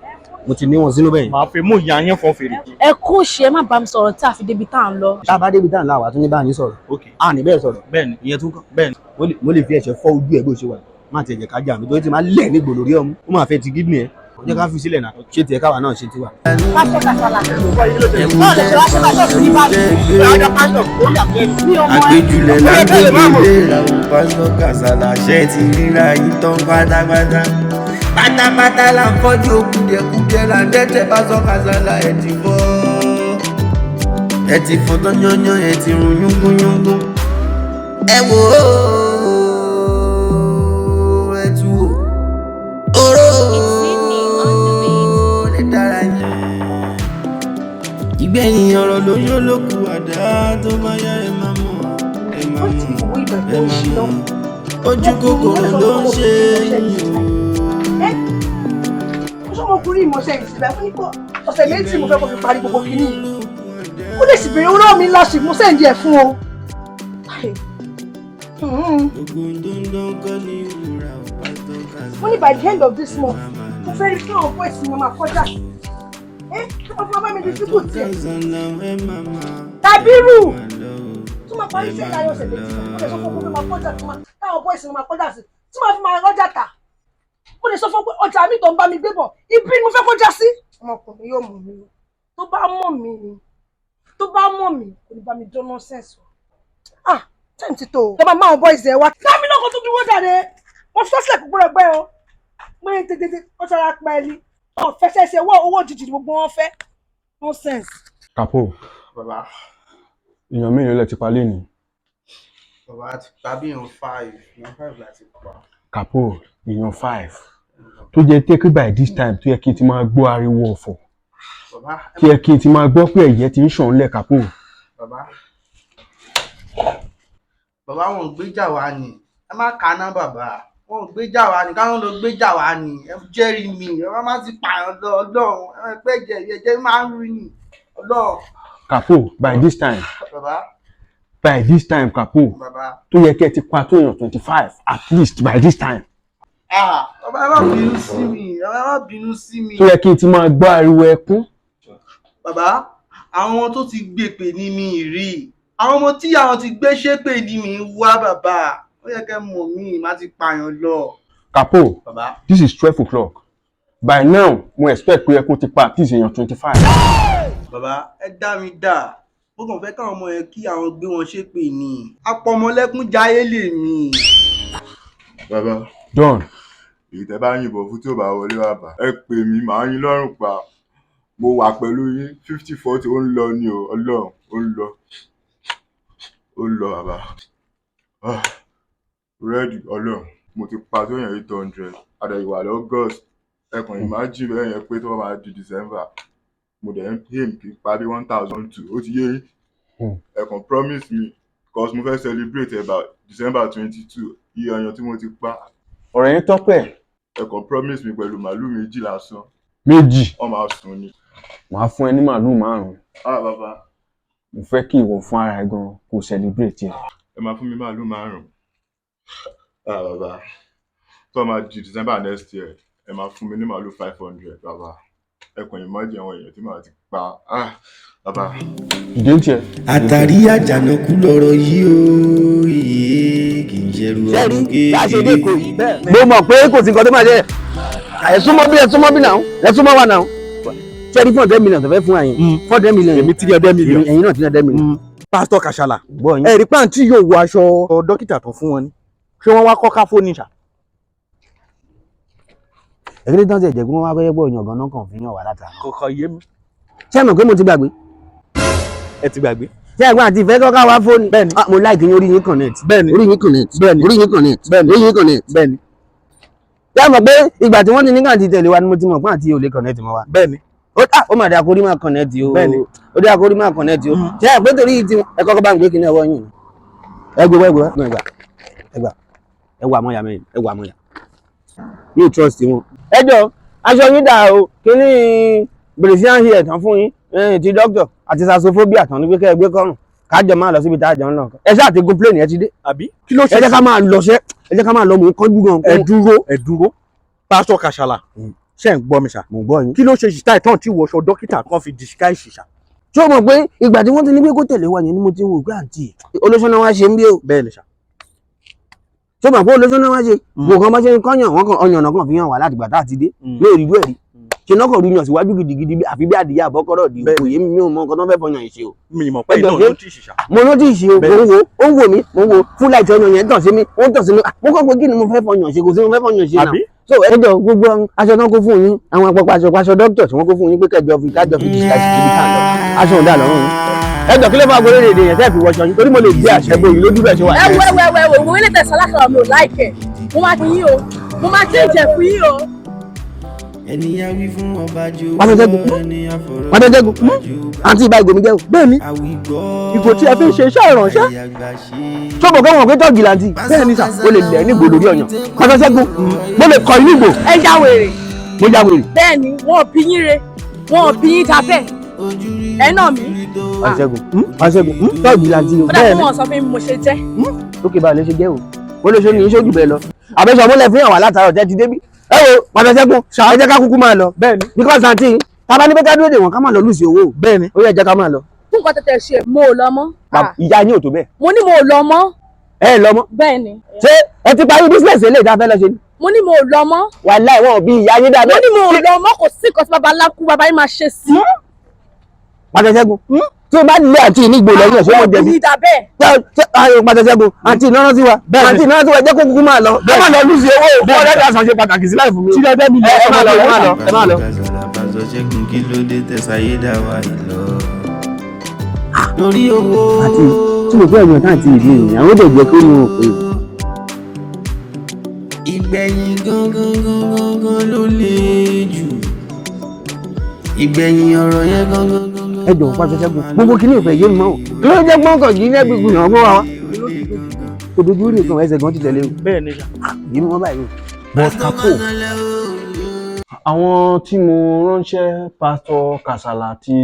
Mo ti ní wọn sínú bẹ́ẹ̀. Màá fi mú ìyá yín fọn fèrè. Ẹ kó ṣe, ẹ má bá mi sọ̀rọ̀ tí a fi débi tá à ń lọ. Tá a bá débi tá à ń lọ, àwa tún ní bá yín sọ̀rọ̀. A ní bẹ́ẹ̀ sọ̀rọ̀. Bẹ́ẹ̀ni. Ìyẹn tún kọ́. Bẹ́ẹ̀ni. Mo lè fi ẹ̀ṣẹ̀ fọ́ ojú ẹ̀ bó ṣe wà. Má tiẹ̀ jẹ́ ká jà mí torí tí máa lẹ̀ ní gbòòrò rí ọmú. Ó máa fẹ́ ti gídùn ẹ̀. Jẹ́ ká fi sílẹ̀ náà. Ṣé tiẹ̀ káwa náà ṣe tiwa. Pásítọ̀ Kàsálà. Ẹ̀wù Báwo lè tẹ́ ṣe wá ṣe fà ó, bá ṣọ́ọ̀ṣì ní ẹ̀wù báyìí? tẹ́ gbé. Mi ò mọ ẹ. Àgbéjulẹ̀ là ń gbége léra o. Pásítọ̀ Kàsálà ṣe ti ríra yín tán pátápátá. Pátápátá là ń fọ́jú, kùdìẹ̀kùdìẹ̀ là ń dẹ́tẹ̀. Pásítọ̀ Kàsálà, ẹ̀ ti fọ́. Ẹ ti fọ́ tán yányán, ẹ ti run yúngúnyúngún. Ẹ wò ó, ẹ tú wò. Oró lè dára yín. Ìgbẹ̀yìn ọ̀rọ̀ ló yó lókù àdá, tó bá yá ẹ máa mọ̀, ẹ máa mọ̀, ẹ máa mọ̀. Ojú kòkòrò ló ń ṣe yín o. Ọmọkùnrin ìmọ̀ọ́sẹ̀ ìsìlẹ̀ fún ní kó ọ̀sẹ̀ 2 mo fẹ́ kó fi parí gbogbo kínní yìí. Ó lè sì béèrè owó lọ́wọ́ mi last week, mo send ẹ̀ fún o. Gbogbo tó ń dán kọ́ ní ìwúra ò. Pásítọ̀ Kàsálà. Mo ní by the end of this month, mo fẹ́ rí kí àwọn boys mi máa kọjá. Ẹ kí wọ́n fi máa bá mi distribute ẹ̀. Kàsálà, ẹ máa máa. Kàbírù tó máa parí iṣẹ́ ìdáyọ̀ ọ̀sẹ̀ 2, mo lè sọ fún pé máa kọjá tó máa táwọn boys mi máa kọjá sí tí máa fi máa rọ́jà tà. Mo lè sọ fún pé ọjà mi tó ń bá mi gbé bọ̀, ibi ni mo fẹ́ kọjá sí. Ọmọkùnrin yóò mọ̀ mí o. Tó bá mọ̀ mí ni, tó bá mọ̀ mí, kò ní bá mi dán nonsense o. Ah, time ti tó o. Lọ́ba máa boys ẹ̀ wá. Dámi lọ́kọ̀ tó dúró jáde. Wọ́n fi sọ́sílẹ̀ kúkúrú ẹgbẹ́ o. Pé tètè ó ṣara pẹ́ẹ́lí. Ọ̀ fẹsẹ̀ ṣe owó owó òjijì ni gbogbo wọn fẹ́. Nonsense. Capo, Bàbá, èèyàn mélòó lẹ ti pa lénìí? Bàbá, ti pa bí èèyàn 5, èèyàn 5 láti pa. Capo, èèyàn 5. Tó jẹ́ pé by this time tó yẹ kí n ti máa gbọ́ ariwo ọ̀fọ̀. Bàbá, Tó yẹ kí n ti máa gbọ́ pé ẹ̀jẹ̀ ti ń ṣàn lẹ̀, Capo. Bàbá. Bàbá, wọn ò gbéjà wá ni. Ẹ má kaná bàbá. Wọn ò gbéjà wá ni. Káwọn lọ gbéjà wá ni. Ẹ jẹ́rìí mi. Ẹ má ti pààyàn lọ Ọlọ́run. Ẹ má pẹ́ jẹ ẹ̀jẹ̀ máa ń rí ni. Ọlọ́run. Capo, by this time, Bàbá, by this time, Capo, bàbá. tó yẹ kí ẹ ti pa tó èèyàn 25 at least by this time. Ah, bàbá, ẹ má bínú sí mi. Bàbá, ẹ má bínú sí mi. Tó yẹ kí n ti máa gbọ́ ariwo ẹkún. Bàbá, àwọn tó ti gbé pè ní mi rí. Àwọn ọmọ tí àwọn ti gbé ṣépè ní mi wá, bàbá. Ó yẹ kẹ́ mọ̀ mí, má ti pààyàn lọ. Capo, Bàbá. this is 12 o'clock. By now, mo expect pé ẹ kó ti pa at least èèyàn 25. Bàbá, ẹ dá mi dà. Mo kàn fẹ́ káwọn ọmọ yẹn kí àwọn gbé wọn ṣépè ni. Apọmọlẹ́kún jayé lè mi. Bàbá. Done. Èyí tẹ́ bá yìnbọn fún tí ò bá wọlé bàbá, ẹ pè mí, màá yín lọ́rùn pa. Mo wà pẹ̀lú yín 50-40, ó ń lọ ni o, Ọlọ́run, ó ń lọ. Ó ń lọ bàbá. Ah, ready, Ọlọ́run. Mo ti pa tó yẹn 800. Adẹ̀yìnwá l'August. Ẹ kàn imagine bẹ́ẹ̀ yẹn pé tó bá máa di December. Mo dẹ̀ ń aim kí n pa bí 1,002. Ó ti yé yín. Ẹ kàn promise me cause mo fẹ́ celebrate about December 22 iye ọyàn tí mo ti pa. Ọ̀rọ̀ yẹn tọ́pẹ́. Ẹ kàn promise me pẹ̀lú màálù méjì lásán. Méjì. Wọ́n máa sùn ni. Màá fún ẹ ní màálù márùn-ún. Ah bàbá. Mo fẹ́ kí ìwọ fún ara ẹ gan kó celebrate ẹ. Ẹ máa fún mi màálù márùn-ún. Ah bàbá. Tó máa di December next year, ẹ máa fún mi ní màálù 500 bàbá. Ẹ kàn imagine àwọn èèyàn tí màá ti pa. Ah bàbá. Ìdí ń tiẹ̀. Àtàrí àjànàkú lọ̀rọ̀ yìí o, iye kì í ṣerú Sẹ́rí ọdún bá a ṣe dé kékeré. Èkó yìí. Mo mọ̀ pé kò sí nǹkan tó máa jẹ́. Ẹ súnmọ́ bí, ẹ súnmọ́ bí náà, ẹ súnmọ́ wa náà. Sẹ́rí 400 million tó fẹ́ fún àyìn. 400 million. Èmi 300 million. Ẹ̀yin náà 300 million. Pásítọ̀ Kàṣàlà. Gbọ́ yín. Ẹ̀rí pàǹtí yóò wọ aṣọ dókítà tó fún wọn ni. Ṣé wọ́n wá kọ́ káfó ni ṣá? Ẹ̀kí tán ti ẹ̀jẹ̀ pé wọ́n wá kọ́yẹ́ pọ̀ yàn gan-an kàn fi yàn wá látara. Kọ̀kọ̀ yé mi. Ṣé ẹ mọ̀ pé mo ti gbàgbé? Ẹ ti gbàgbé. Ṣé ẹ̀gbọ́n àti ìfẹ́ kọ́ká wá fóònù? Bẹ́ẹ̀ni. Mo like yín, orí yín connect. Bẹ́ẹ̀ni. Orí yín connect. Bẹ́ẹ̀ni. Orí yín connect. Bẹ́ẹ̀ni. Orí yín connect. Bẹ́ẹ̀ni. Ṣé ẹ mọ̀ pé ìgbà tí wọ́n ti ní káàntì tẹ̀lé wa ni mo ti mọ̀ pé àǹtí ò lè connect mọ́ wa. Bẹ́ẹ̀ni. Ó mà dáa kórí máa connect o. Bẹ́ẹ̀ni. Ó dáa kórí máa connect o. Ṣé ẹ pé torí ti ẹ kọ́kọ́ bá ń gbé kinní ọwọ́ yín. Ẹ gbé wá, ẹ gbé wá, ẹ gbà. Ẹ gbà. Ẹ wà mọ́yà mẹ́rin, ẹ wà mọ́yà. Mi ò trust wọn. Ẹ jọ aṣọ yín dà o, kíní Brazilian hair tán fún yín, ti doctor àti saxophobia tán ní pé kẹ́ ẹ gbé kọ́rùn. Kájọ máa lọ síbi tá a jọ ń lọ. Ẹ ṣáà ti gun plane ẹ ti dé. Àbí? Kí ló ṣe? Ẹ jẹ́ ká máa lọ ṣẹ́, ẹ jẹ́ ká máa lọ, mò ń kánjú gan. Ẹ dúró, ẹ dúró. Pásítọ̀ Kàṣàlà. Ṣé ẹ̀ ń gbọ́ mi ṣá? Mò ń gbọ́ yín. Kí ló ṣe ṣìṣà ìtàn tí wọṣọ dókítà kan fi disguise ṣìṣà? Ṣé o mọ̀ pé ìgbà tí wọ́n ti ní pé kó tẹ̀lé wa yẹn ni mo ti ń wò pé àǹtí olóṣó náà wá ṣe ń bí o. Bẹ́ẹ̀ ni ṣá. Ṣé o mọ̀ pé olóṣó náà wá ṣe? Mo kàn bá ṣe ń kọ́yàn wọ́n kan ọyàn náà kàn fi hàn wá láti ìgbà tá a ti dé. Mi ò rí irú ẹ̀ rí. Ṣe náà kàn rí yàn síwájú gidigidi àfi bí adìyẹ àbọ́kọ́rọ̀ di kò yé mi, mi ò mọ nǹkan tó fẹ́ fọyàn ìṣe o. Mi mọ̀ pé Ẹ jọ̀ọ́, iná ṣé- ló ti ṣìṣà. Mo ló ti ṣe o, mo ń wo, ó ń wò mí, mo ń wo fún láìsí ọyàn yẹn tàn sí mi, ó ń tàn sí mi. Mo kàn pé kí ni mo fẹ́ fọyàn ṣe, kò sí mo fẹ́ fọyàn ṣe náà. Àbí? So ẹ jọ gbogbo aṣọ náà kó fún yín, àwọn àpapọ̀ aṣọ aṣọ dókítà tí wọ́n kó fún yín pé kẹjọ fi kájọ fi disguise síbi tá à ń lọ. Aṣọ òun dà lọ́rùn yín. Ẹ jọ kí ló fà gbọ́dọ̀ èdè yẹn tẹ́ fi wọṣọ yín torí mo lè gbé àṣẹ bóyí lójú bẹ́ẹ̀ ṣe wà. Ẹ wo, ẹ wo, ẹ wo, wo ilé tẹ̀sán lákàrà, mi ò láìkẹ̀. Mo máa fún yín o, mo máa change ẹ̀ fún yín o. Ẹni á wí fún ọba jù. Wọ́n fẹ́ ṣẹ́gun. Wọ́n fẹ́ ṣẹ́gun. Àǹtí ìbá ìgò mi jẹ́ o. Bẹ́ẹ̀ni. Ìgò tí ẹ fi ń ṣe iṣẹ́ ìrànṣẹ́. Ṣé o mọ̀ pé wọ́n pé tọ́ọ̀gì làǹtí? Bẹ́ẹ̀ni sà. O lè lẹ̀ ní ìgò lórí ọ̀yàn. Wọ́n fẹ́ ṣẹ́gun. Mo lè kọ inú ìgò. Ẹ já wèrè. Mo já wèrè. Bẹ́ẹ̀ni, wọn ò bí yín re, wọn ò bí yín ta bẹ́ẹ̀. Ẹ náà mi. Wọ́n ṣẹ́gun. Wọ́n ṣẹ́gun. Tọ́ọ̀gì làǹtí o. Ó dà fún wọn sọ fún mi mo ṣe jẹ́. Ókè, báwo ló ṣe jẹ́ o? Mo lè ṣe ní iṣẹ́ jù bẹ́ẹ̀ lọ. Àbẹ̀ṣọ mo lẹ̀ fi hàn wá látàárọ̀ tẹ́ ti débí. Ẹ wo Pàṣẹ Ṣẹ́gun, ẹ jẹ́ ká kúkú máa lọ. Bẹ́ẹ̀ni. Because àǹtí, tá a bá ní pé ká dúró dè wọ́n ká máa lọ lùsì owó. Bẹ́ẹ̀ni. Ó yẹ jẹ́ ká máa lọ. Fún nǹkan tẹ̀tẹ̀ ṣe, mo ò lọ mọ́. Ìyá yín ò tó bẹ́ẹ̀. Mo ní mo ò lọ mọ́. Ẹ lọ mọ́. Bẹ́ẹ̀ni. Ṣé ẹ ti parí business eléyìí tá a fẹ́ lọ ṣe ni? Mo ní mo ò lọ mọ́. Wàláì wọn ò bí ìyá yín dábẹ́. Mo ní mo ò lọ mọ́, kò sí nǹkan tí baba ńlá kú baba yín máa ṣe sí. Pàṣẹ Ṣẹ́gun, tí o bá lé àǹtí ní ìgbò lẹ́yìn ẹ̀ṣọ́ wọn Wọn jẹ̀bi. bí dà bẹ́ẹ̀. Pàṣẹ Ṣẹ́gun, àǹtí iná rántí wa. Àǹtí iná rántí wa, jẹ́ kó kúkú máa lọ. Ẹ máa lọ lùsì owó. Ọ̀rẹ́ dà sàn ṣe pàtàkì sí láì fún mi. Ẹ máa lọ, ẹ máa lọ, ẹ máa lọ. Pásọ Ṣẹ́gun, kí ló dé tẹ̀sáyé dá wa ìlọ. Lórí owó. Àti tí mo fẹ́ ọ̀yàn náà ti ìlú ìrìn àwọn òde jẹ́ kó ní wọn pé. Ìgbẹ̀yìn gangan gangan gan ló le jù. Ìgbẹ̀yìn ọ̀rọ̀ yẹn gangan gangan. Ẹ jọ̀wọ́ Pásọ Ṣẹ́gun, gbogbo kí ní ìfẹ́ yé mi mọ́ o. Kí ló jẹ́ gbọ́ngàn yìí ní ẹgbẹ̀gbẹ̀ yàn fún wa wá? Kò dojú rí nǹkan ẹsẹ̀ gan ti tẹ̀lé o. Bẹ́ẹ̀ni sà. Yìí mọ́ báyìí o. But Kapo, Àwọn tí mo ránṣẹ́, Pásítọ̀ Kàsálà àti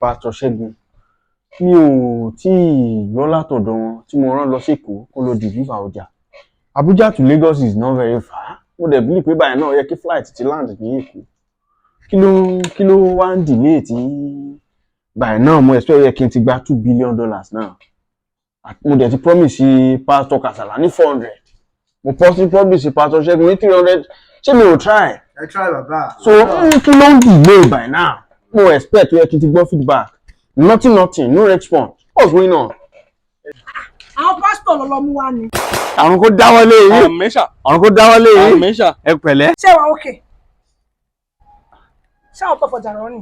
Pásítọ̀ Ṣẹ́gun, mi ò tí ì gbọ́ látọ̀dọ̀ wọn tí mo rán lọ sékòó kó lọ deliver ọjà. Abuja to Lagos is not very far. Mo dẹ̀ believe pé báyìí náà yẹ kí flight ti land ní Èkó. Kí ló wá ń delay tí báyìí náà? Mo expect yẹ kí n ti gba $2 billion náà. Mo dẹ̀ ti promise Pásítọ̀ Kàsálà ní 400, mo promise Pásítọ̀ Ṣẹ́gun ní 300. Ṣé mi ò try? Ẹ try bàbá. So kí ló ń delay by now? Mo expect yẹ kí n ti gbọ́ feedback. Nothing, nothing, no response. What's going on? Àwọn pásítọ̀ pásítọ̀ lọ́lọ́ mú wá ni. Àrùn kó dáwọ́lé yìí. Àrùn kó dáwọ́lé yìí. Ẹ pẹ̀lẹ́. Ṣé wàá òkè? Ṣé àwọn tó fọjà rọ ni?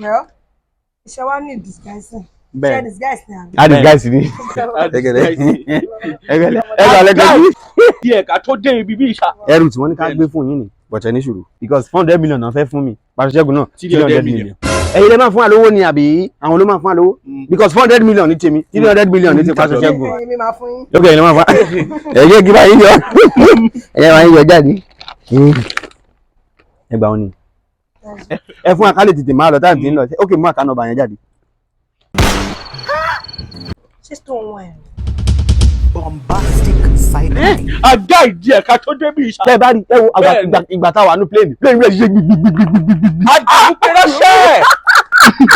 Well, iṣẹ́ wa ní disguising. Bẹ́ẹ̀. Ṣé disguise ni àbí? A disguise ni. Ẹgẹlẹ. Ẹgẹlẹ. Ẹgbà lẹ́gẹ̀ẹ́ bí. Díẹ̀ ká tó dé ibi bí ìṣà. Ẹrù tí wọ́n ní ká gbé fún yín ni bọ̀tẹ́ ní sùúrù because 400 million náà fẹ́ fún mi, Pàṣẹ Ṣẹ́gun náà 300 million. Ẹ̀yin lè máa fún wa lówó ni àbí àwọn ló máa fún wa lówó? Because 400 million ní tèmi, 300 million ní ti Pàṣẹ Ṣẹ́gun. Èmi máa fún yín. Ok, ẹ̀yin lè máa fún wa. Ẹ̀yẹ́ kí bá yín yọ. Ẹ̀yẹ́ bá yín yọ jáde. Ẹ gbà wọn ni. Ẹ fún wa ká lè tètè máa lọ táìmù tí ń lọ. Ok, mú account number yẹn jáde. Ṣé stone wine? Bombastic side eye. Àdá ìdí ẹ̀ka tó dé bí ìṣà. Tẹ́ ẹ bá rí ẹ wo ìgbà táwa nú plane plane rẹ̀ ṣe gbigbigbigbigbigbi. Àdúgbò ránṣẹ́.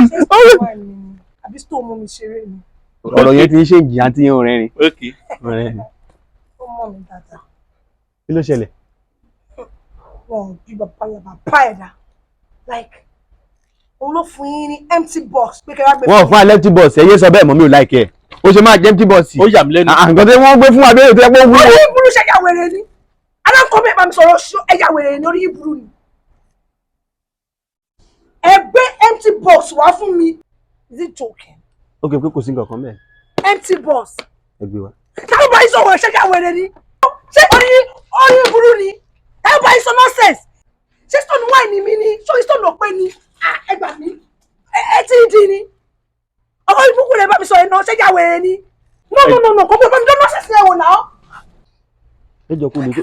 Ṣé stone wine ni? Àbí stone mú mi ṣeré ni? Ọ̀rọ̀ yẹn ti ń ṣe ìjìyà tí yẹn ò rẹ́rìn. Rẹ́rìn. Ó mọ̀ mí dáadáa. Kí ló ṣẹlẹ̀? Wọn ò bí bàbá yẹn bàbá ẹ̀ dá. Like, òun ló fún yín ní empty box pé kẹ́ wá gbé. Wọ́n fún alẹ́ empty box. Ẹ yé sọ bẹ́ẹ̀ mọ́, mi ò like ẹ̀. Ó ṣe máa jẹ́ empty box. Ó yà mí lẹ́nu. Nǹkan tí wọ́n gbé fún wa bẹ́ẹ̀ tó yẹ kó wúwo. Orí burú, ṣe ẹ̀yà wèrè ni? Aláǹkọ́ bẹ́ẹ̀ bá mi sọ̀rọ̀, ṣó ẹ̀yà wèrè ni? Orí yìí burú ni. Ẹ gbé empty box wá fún mi. Is it joking? Ok, pé kò sí nǹkan kan bẹ́ẹ̀. Empty box. Ẹ gbé wa. Táwọn bá yín sọ̀rọ̀, ṣe ẹ̀yà wèrè ni? Ṣé orí burú ni? Táwọn bá yín sọ nonsense. Ṣé stone wine mi ni? Ṣé stone ọ̀pẹ ni? Ah, ẹ gbà mí. Ẹ tí ì dín ni. Ọkọ ìbúkú rẹ̀ bá mi sọ ẹ̀ náà, ṣé ẹ̀yà wèrè ni? No, no, no, no, kò gbọ́dọ̀ bá mi dán nonsense ẹ̀ wò náà. Ẹ jọ kó lè tó.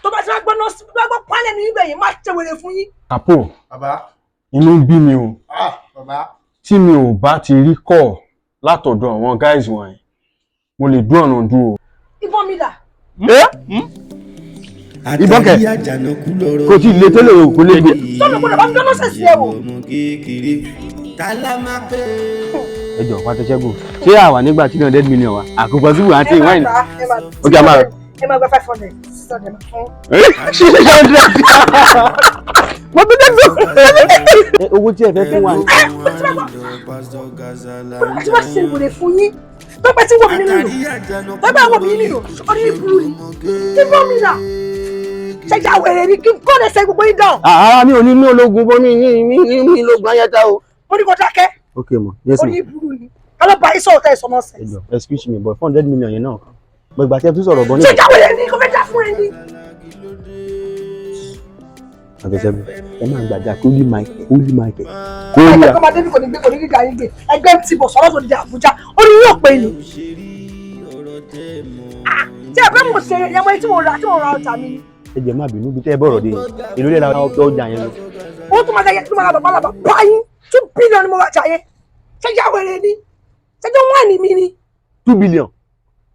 Tó bá ti wá gbọ́ nọ́ọ̀sì, bá gbọ́ pálẹ̀ ní ibẹ̀ yìí, má ṣe wèrè fún yín. Àpò. Bàbá. Inú ń bí mi o. Ah, bàbá. Tí mi ò bá ti rí kọ́ látọ̀dọ̀ àwọn guys wọ̀nyí, mo lè dún ọ̀nà dúró. Ìbọn mi dà? Ìbọn kẹ̀, kò tí ì le tó lè wò kó lè gbé. Sọ́nà gbọ́dọ̀ bá mi dán nonsense ẹ̀ wò. Ẹ jọ, Pàṣẹ Ṣẹ́gun, ṣé àwà nígbà 300 million wa àkókò sí wà á ti wáìnì? Ok, a máa Ẹ máa gba 500, 600 máa fún. 600. Mo tún dé tó. Owó tí ẹ fẹ́ fún wa. Àti wá ṣe ìwòrè fún yín. Tọ́pẹ́ tí wọ̀ mí nínú ìlú. Tọ́pẹ́ wọ̀ mí nínú ìlú. Orí burú ni. Kí bọ́ mi rà? Ṣẹ̀jà wèrè ni kí n kọ́ lẹ́sẹ̀ gbogbo yín dán. Ara mi ò ní ní ológun bọ́ mi ní ní ní ológun ayáta o. Mo ní kó dákẹ́. Ok mo, yes ma. Orí burú ni. Ọlọ́pàá yín sọ̀rọ̀ tẹ́ ẹ̀ sọ nonsense. Ẹ jọ, excuse me, but 400 million yẹn náà, mo ìgbà tí ẹ tún sọ̀rọ̀ bọ́ ní. Ṣẹ̀jà wèrè ni kò fẹ́ dá fún ẹ ní. Pàṣẹ Ṣẹ́gun, ẹ máa gbàjà Holy Michael, Holy Michael. Ẹgbẹ́ tó máa débi kò ní gbé, kò ní gíga yín gbé. Ẹgbẹ́ ti bọ̀ sọ́rọ́ tó di Àbújá. Orí yóò pé ni. Tí ẹ bẹ́ mo ṣe ẹmọ tí mo ra, tí mo ra ọjà mi ni. Ẹ jẹ́ má bínú, bí tẹ́ ẹ bọ̀rọ̀ dé yẹn, èló lè ra ọjà yẹn lọ? Owó tó máa jẹ tó máa ra bàbá làbà báyìí, 2 billion ni mo ra ọjà yẹn. Ṣé ìyá wèrè ni? Ṣé jẹ́ wọ́n mi ni? 2 billion,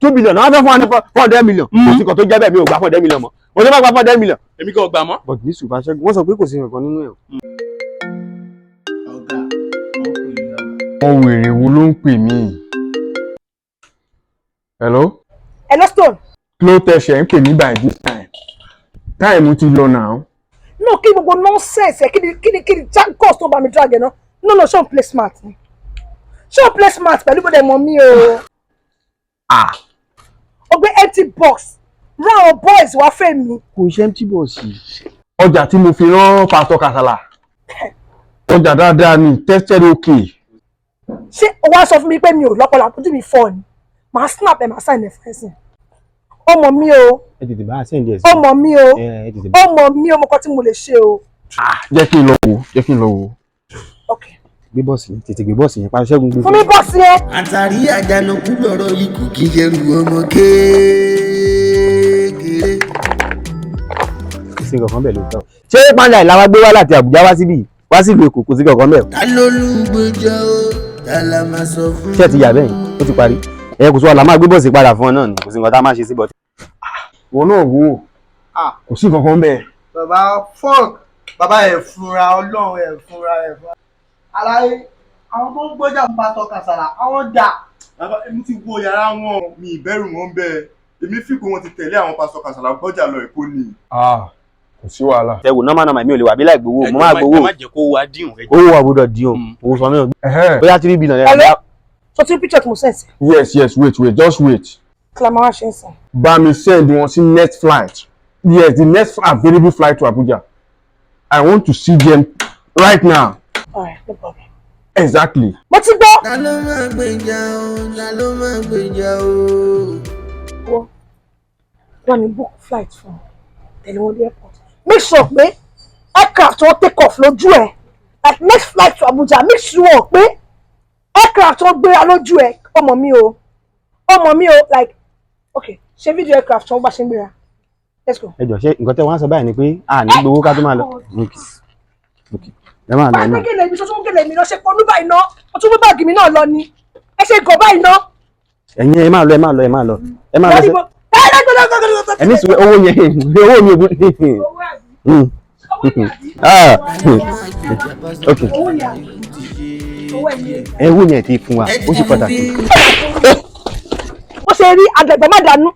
2 billion náà wọ́n fẹ́ fún wa ní 400 million. Kò sí nǹkan tó jẹ́ bẹ́ẹ̀, mi ò gba 400 million mọ́. Mo ṣe má gba 400 million. Èmi kò gbà mọ́. But ní ṣùgbọ́n Ṣẹ́gun, wọ́n sọ pé kò sí nǹkan nínú ẹ̀. Wọn wèrè wo ló ń pè mí? Hello? Hello, Stone. Kí ló tẹ̀sẹ̀ ń pè mí by this time? Time ti lọ náà. No, kí gbogbo nonsense ẹ, kí ni jangos tó bá mi drag ẹ náà? No, no, ṣé òun play smart ni? Ṣé òun play smart pẹ̀lú bó dẹ̀ mọ̀ mí o? Ah. O gbé empty box rán àwọn boys wá fẹ́ mi. Kò ṣe empty box yìí. Ọjà tí mo fi rán Pastor Kasala. Ọjà dáadáa ni, tested okay. Ṣé o wá sọ fún mi pé mi ò lọ́pọlọ, àpótí mi fọ́ ni? Màá snap ẹ̀, màá sign ẹ̀ fún ẹ̀sìn. Ọmọ mi o. Ẹ tètè bá a send ẹ sí. Ọmọ mi o. Ẹ tètè bá. Ọmọ mi o, mo kọ́ tí mo lè ṣe o. Jẹ́ kí n lọ wò, jẹ́ kí n lọ wò. Gbé bọ́ọ̀sì yẹn, tètè gbé bọ́ọ̀sì yẹn, Pàṣẹ Ṣẹ́gun, gbé. Fún mi bọ́ọ̀sì yẹn. Àtàrí àjànàkú lọ̀rọ̀ yìí, kò kí ṣerú ọmọ kékeré. Kò sí nǹkan kan bẹ́ẹ̀ lóòótọ́. Ṣé pàǹdà ìlà wa gbé wá láti Àbújá wá síbí, wá sílùú Èkó? Kò sí nǹkan kan bẹ́ẹ̀. Ta ló lùgbèjà o? Ta la máa sọ fún. Ṣé ẹ ti yà bẹ́ẹ̀? Ó ti parí. Ẹ kò sọ wàhálà, máa gbé bọ́ọ̀sì padà fún ọ náà ni. Kò sí nǹkan tá a máa ṣe sí bọ́ọ̀sì. Ìwọ náà wò ó. Kò sí nǹkan kan bẹ́ẹ̀. Bàbá, fuck, bàbá, ẹ̀ fúnra Ọlọ́run, ẹ̀ fúnra, ẹ̀ fúnra aláyé. Àwọn tó ń gbọ́jà ń bá tọ́ka sàrà àwọn dà. Bàbá, èmi ti wo yàrá wọn, mi ìbẹ̀rù wọn bẹ́ẹ̀. Èmi fi pé wọ́n ti tẹ̀lé àwọn Pastor Kasala gbọ́jà lọ Èkó ni. Ah, kò sí wàhálà. Ẹ wò, normal normal, mi ò lè wà bí láì gbowó, mo máa gbowó. Ẹ má jẹ́ kó wa dín. Owó wa gbọ́dọ̀ dín o, owó sọ mí o, bóyá 3 billion naira. Hello, so tí picture tí mo send sí. Yes, yes, wait, wait, just wait. Kí la máa wá ṣe ń sìn? Bá mi send wọn sí next flight. Yes, the next available flight to Abuja. I want to see them right now. Alright, no problem. Exactly. Mo ti gbọ́. Ta ló máa gbèjà o? Ta ló máa gbèjà o? Wo wọ́n ní book flight fún un, tẹ̀lé wọn dé airport. Make sure pé aircraft wọn take off lójú ẹ̀, like next flight to Abuja. Make sure pé aircraft wọn gbéra lójú ẹ̀. Ọmọ mi o, ọmọ mi o, like, okay, ṣe video aircraft wọn bá ṣe ń gbéra. Let's go. Ẹ jọ, ṣé nǹkan tẹ́ wọ́n á sọ báyìí ni pé a ní gbowó ká tó máa lọ? Ok, ẹ máa lọ. Bá Ẹ a gbé máa. gèlè mi, ṣoṣo gèlè mi lọ ṣe pọnú báyìí ná, o tún mú báàgì mi náà lọ ni, ẹ ṣe gọ̀ báyìí ná. Ẹ̀yin, ẹ máa lọ, ẹ máa lọ, ẹ máa lọ, ẹ máa lọ sí. Ẹ ní sùúrù, owó yẹn, owó mi ò gbé. Ah, ok. Ẹ owó yẹn ti fún wa, ó ṣe pàtàkì. Bó ṣe rí àdàgbà má dànù,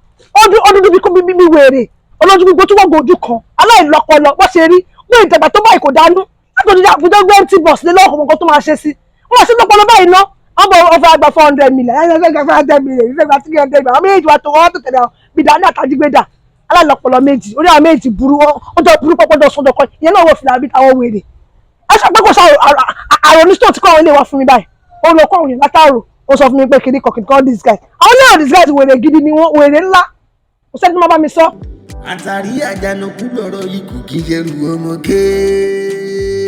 ọdún ọdún bíbí kó bíbí bí wèrè olójú gbogbo tó wọ́n ojú kan aláìlọ́pọlọ. Bó ṣe rí wọ́n ìdàgbà tó báyìí kò dánú látòdì Àbújá, gbé empty bus lé lọ́wọ́ kọ̀ọ̀kan tó máa ṣe sí wọ́n ṣe lọ́pọlọ báyìí ná. Wọ́n bọ̀ ọ̀fẹ́ àgbà 400 million, ẹ̀ ẹ̀ 400 million, ìfẹ́ gba 300 million. Àwọn méjì wa tó wọ́n tó tẹ̀lé àwọn bìdání àtàjígbéda aláìlọ́pọlọ méjì, orí àwọn méjì burú, wọ́n jọ burú pọ́pọ́dọ̀ sọ́dọ̀ kan ìyẹn náà wọ́n fìlà bí àwọn wèrè aṣọ pé kò sọ àrò ní stone tí kò àwọn ilé wa fún mi báyìí. Ó lọ kọ́ àwọn èèyàn látàrò, ó sọ fún mi pé kìnnì kan kìnnì kan disguise, àwọn náà disguise. Wèrè gidi ni wọ́n, wèrè ńlá. Kò sẹ́ni tó máa bá mi sọ. Àtàrí àjànàkú lọ̀rọ̀ yìí, kò kí ṣerú ọmọ kékeré.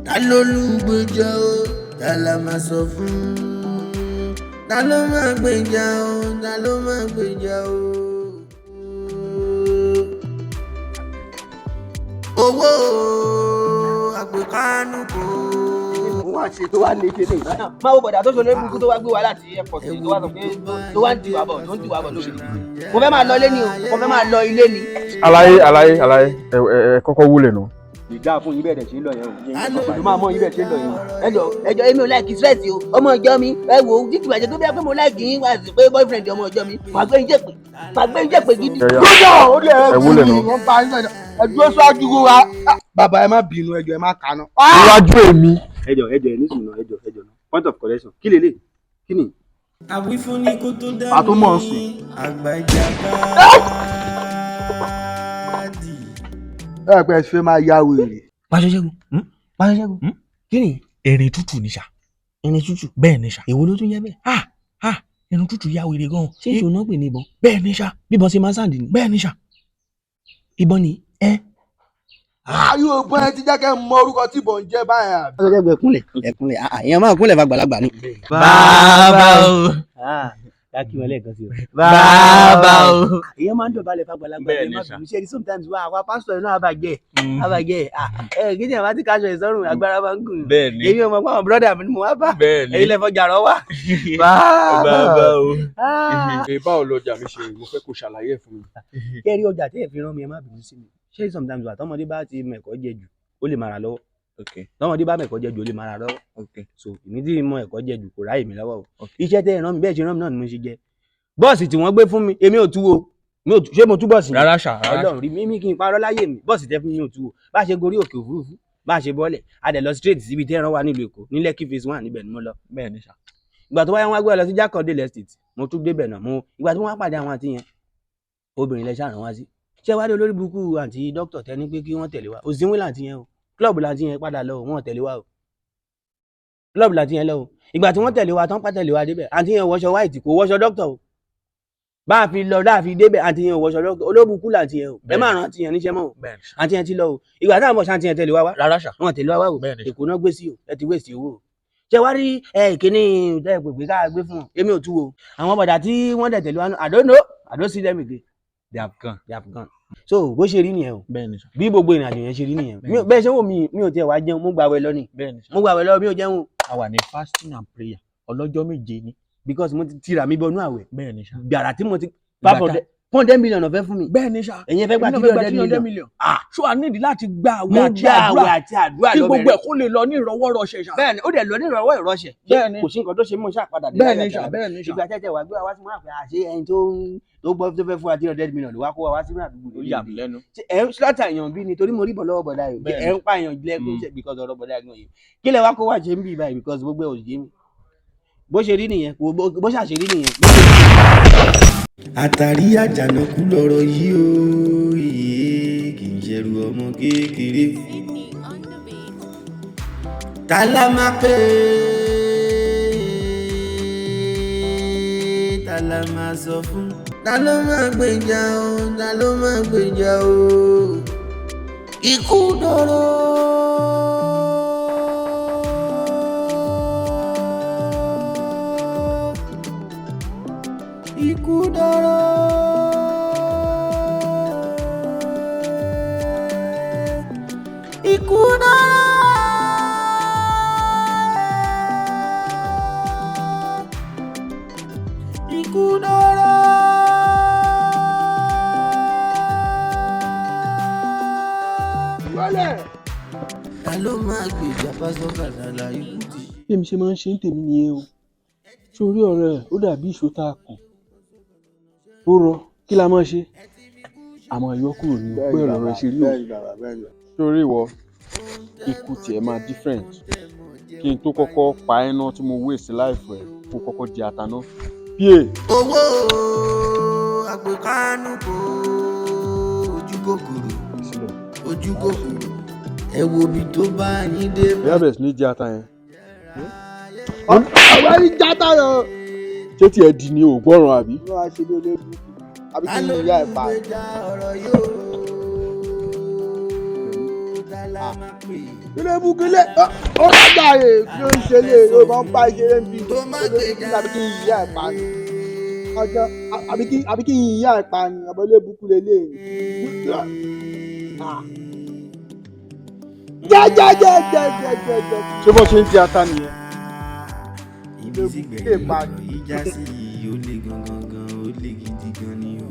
Ta ló lùgbèjà o? Ta la máa sọ fún? Ta ló máa gbèjà o? Ta ló máa gbèjà o? Owó àpèkánú kò. Wọ́n á ṣe tó wá lé tẹ́lẹ̀. Máa wo bọ̀dà tó ṣe olórí tó wá gbé wa láti airport, tó wá sọ pé tó wá ń tiwa bọ̀, tó ń tiwa bọ̀ lóbi. Mo fẹ́ máa lọ ilé ni o, mo fẹ́ máa lọ ilé ni. Alaye, alaye, alaye, ẹ ẹ ẹ kọ́kọ́ wúlẹ̀ nù. Ìdá fún yín bẹ́ẹ̀ dẹ̀ ṣe ń lọ yẹn o, ìlú máa mọ yín bẹ́ẹ̀ ṣe ń lọ yẹn o. Ẹjọ, ẹjọ, èmi ò like stress o. Ọmọ ìjọ mi, ẹ wò ó, títí bàjẹ́ tó bí ẹ pé mo like yín wá sí pé boyfriend ọmọ ìjọ mi, màá gbé yín jèpè, màá gbé yín jèpè gidi. Lójà orí ẹ. Ẹ wúlẹ̀ nù. Wọ́n bá yín sọ̀rọ̀, ẹ dúró síwájú wa. Bàbá, ẹ má bínú, ẹjọ, ẹ má kàánú. Níwájú èmi. Ẹjọ, ẹjọ, ẹ ní sùn náà, ẹjọ, ẹjọ náà, point of correction, kí lélẹ̀, kí ni? Àwífúnni kó tó dá A tún mọ̀ ń sìn. Àgbà ìjàkadì. Ẹ pẹ́ ṣe máa ya wèrè. Pásítọ̀ Ṣẹ́gun, Pásítọ̀ Ṣẹ́gun, kí ni? Erin tútù ni ṣá. Irin tútù? Bẹ́ẹ̀ ni ṣá. Èwo ló tún jẹ́ bẹ́ẹ̀? Ah ah, erin tútù ya wèrè gan. Ṣé ìṣòro náà pè ní ìbọn? Bẹ́ẹ̀ ni ṣá. Bíbọn ṣe máa ń sàǹdì ni? Bẹ́ẹ̀ ni ṣá. Ìbọn ni. Ẹ. Ayé ògbọ́n ẹ ti jẹ́ kẹ́ mọ orúkọ tí ìbọn ń jẹ́ báyìí àbí? Pásítọ̀ Ṣẹ́gun, ẹ kúnlẹ̀, ẹ kúnlẹ̀, èèyàn máa kúnlẹ̀ fàgbàlagbà ni. Bàbá o. Ká kí wọn lẹ́ẹ̀kan sí o. Bàbá o. Èèyàn máa ń dọ̀bálẹ̀ fàgbàlagbà. Bẹ́ẹ̀ ẹ ni má sà. bínú, ṣe ni sometimes wá àwa pásítọ̀ inú àbàjẹ́ àbàjẹ́ ẹ kí ni àwọn àti káṣọ ìsọrùn agbára máa ń gùn. Bẹ́ẹ̀ ni. Èmi ò mọ̀ pé àwọn brọ́dà mi ni mo wá bá. Bẹ́ẹ̀ ni. Èyí lẹ fọjà rọ wá. Bàbá Bàbá o. Ẹ báwo lọjà mi ṣe? Mo fẹ́ kó ṣàlàyé ẹ̀ fún mi. Kẹ́rí ọjà tí ẹ fi rán mi, ẹ má bínú sí mi. Ṣé sometimes wà tọmọdé bá ti mẹ̀kọ́ jẹ jù, ó lè máa rà lọ́wọ́. Tọmọdé bá mẹ̀kọ́ jẹ jù, ó lè máa rà lọ́wọ́. So èmi tí mo ẹ̀kọ́ jẹ jù kò ráyè mi lọ́wọ́ o. Iṣẹ́ tẹ́ ẹ rán mi, bẹ́ẹ̀ ṣe rán mi náà ni mo ṣe jẹ. Bọ́ọ̀sì tí wọ́n gbé fún mi, èmi ò tú o. Mi ò tú. Ṣé mo tú bọ́ọ̀sì mi? Rárá ṣá, rárá. Ọlọ́run rí mi, mi kí n parọ́ láyé mi. Bọ́ọ̀sì tẹ́ fún mi, mi ò tú o. Bá a ṣe gorí òkè òfurufú, bá a ṣe bọ́ọ̀lẹ̀, a dẹ̀ lọ straight síbi tẹ́ ẹran wà nílùú Èkó, ní Lekki Phase 1, níbẹ̀ ni mo lọ. Bẹ́ẹ̀ ni ṣá. Ìgbà tó wáyé, wọn gbé wa lọ sí Jákàndé Estate. Mo tún débẹ̀ náà. Mo ìgbà tí wọ́n wá pàdé àwọn àǹtí yẹn, obìnrin lẹ ṣàrán wá sí. Ṣé wàá rí olórí burúkú àǹtí dókítà tẹ ní pé kí wọ́n tẹ̀lé wa, òsínwó làǹtí yẹn o, club làǹtí yẹn padà lọ o, wọ́n tẹ̀lé wa o, club làǹtí yẹn lọ o. Ìgbà tí wọ́n tẹ̀lé wa tán, pàtẹ́lé wa débẹ̀, àǹtí yẹn wọṣọ white, kò wọṣọ dókítà o. Bá a fi lọ dáa fi débẹ̀, àǹtí yẹn wọṣọ dókítà. Olóbùkú làǹtí yẹn o. Ẹ má ràn àǹtí yẹn níṣẹ́ mọ́ o. Àǹtí yẹn ti lọ o. Ìgbà táwọn bọ̀ ṣe, àǹtí yẹn tẹ̀lé wa wá? Rárá ṣá. Wọ́n tẹ̀lé wa wá o. Èkó náà gbé sí o. Ẹ ti wé sí owó o. Ṣé wàá rí ẹ ìkíní tẹ ẹ pèpè ká gbé fún ọ, èmi ò tú o. Àwọn bọ̀dà tí wọ́n dẹ̀ tẹ̀lé wa náà, I don't know, I don't see them again. They have gone, they have gone. So bó ṣe rí nìyẹn o. Bí gbogbo ìrìn àjò yẹn ṣe rí nìyẹn. Bẹ́ẹ̀ ṣé wò mí, mi ò tiẹ̀ wá jẹun. Mo gbàwẹ̀ lọ ni, mo gbàwẹ̀ lọ, mi ò jẹun o. A wà ní fasting and prayer ọlọ́jọ́ 7 ni. Because mo ti tira mi bọnú àwẹ̀. Bẹ́ẹ̀ ni ṣá. Gbàrà tí mo ti 500 million ọ̀fẹ́ fún mi. Bẹ́ẹ̀ ni ṣá. Ẹ̀yin fẹ́ gba Èmi náà 300 million. Ah, so a nídìí láti gba àwẹ̀ Mo àti gba àdúrà àwẹ̀ àti àdúrà kí lọ gbogbo bẹ̀rẹ̀. ẹ̀ kó lè lọ ní ìrọwọ́rọsẹ̀ ṣá. Bẹ́ẹ̀ni, ó dẹ̀ lọ ní ìrọwọ́ ìrọsẹ̀. Bẹ́ẹ̀ni. Kò sí nǹkan tó ṣe mú ṣáà padà dé Bẹ́ẹ̀ni láyọ̀ ṣá, àti bẹ́ẹ̀ni ṣá. ìgbà tẹ́tẹ̀ wá gbé wa wá sí mọ́ àpẹ àṣé ẹni tó ń tó gbọ́ tó fẹ́ fún wa 300 million ló wá kó wa wá sínú àdúgbò. Ó yà mí lẹ́nu. Ṣé ẹ ń slaughter èèyàn bí ni? Torí mo rí bọ̀ lọ́wọ́ bọ̀dá yìí. Bẹ́ẹ̀ni. Ẹ ń pààyàn lẹ́kún ṣe because ọ̀rọ̀ bọ̀dá yìí gan yìí. Kí lẹ wá kó wá ṣe ń bì báyìí? Because gbogbo ẹ̀ ò yé mi. Bó ṣe rí nìyẹn, bó ṣàṣe rí nìyẹn. Àtàrí àjànàkú lọ̀rọ̀ yìí o, èé, kì í ṣẹrù ọmọ kékeré. Ta la máa pè é, ta la máa sọ fún, ta ló máa gbèjà o, ta ló máa gbèjà o, ikú dọ̀rọ̀. Ikú dọ̀rọ̀. Ikú dọ̀rọ̀. Ikú dọ̀rọ̀. Wọlé. Ta ló máa gbèjà Pásítọ̀ Kàsálà, ikú ti. Bí èmi ṣe máa ń ṣe ń tèmi nìyẹn o. Sórí ọ̀rẹ́ ẹ̀, ó dàbí ìṣó tá a kàn ó rọ, kí la máa ṣe? Àmọ́ yọ kúrò ní pé ọ̀rọ̀ rẹ̀ ṣe rí o. Sórí ìwọ, ikú tiẹ̀ máa different. Kí n tó kọ́kọ́ pa ẹ́ ná tí mo waste life ẹ̀, kó kọ́kọ́ di ata ná píè. Owó àpèkánú kò ojú kòkòrò, ojú kòkòrò, ẹ wo ibi tó bá yín dé. Ìyá bẹ̀rẹ̀ sí ní jẹ ata yẹn. Àwọn ẹni játa yọ. Ṣé tiẹ̀ di ni ò gbọ́ràn àbí? Wọ́n á ṣe bí olóògùn àbí kí ni ìyá ẹ̀ pa. Ilé ibùkún ó bá gbà yè, kí ló ń ṣe lé ló máa ń bá ìṣeré ń bí olóògùn àbí kí ni ìyá ẹ̀ pa ni. Ọjọ́ àbí kí ni ìyá ẹ̀ pa ni àbọ̀ ilé ibùkún lè lè. Jẹ́jẹ́jẹ́jẹ́jẹ́jẹ́. Ṣé bó ṣe ń jẹ ata nìyẹn? Ibi tí gbẹ̀yìn ọ̀rọ̀ yìí já sí yìí, ó le gangan gan, ó le gidi gan ni o.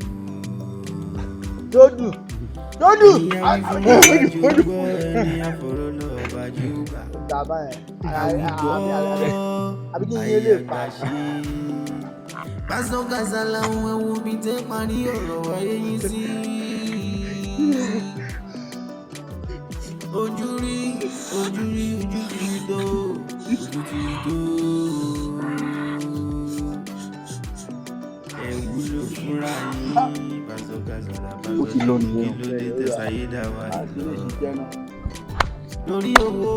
Dódù dódù. Ẹni gbọ́ ẹni àfọ̀rọ̀ lọ bàjú bá. Bàbá yẹn Àwùjọ àbí kí ni ilé pa. Pásítọ̀ Kàsálà ń wẹ̀wù bí tẹ́ parí ọ̀rọ̀ ayé yín sí. Ojú rí, ojú rí, ojú ti rí tó, ojú ti rí tó. Ẹ wúlò fúnra yín. Pásítọ̀ Kàsálà, Ó ti lọ nìyẹn. kí ló dé tẹ̀sáyé dá wa lọ? Lórí owó.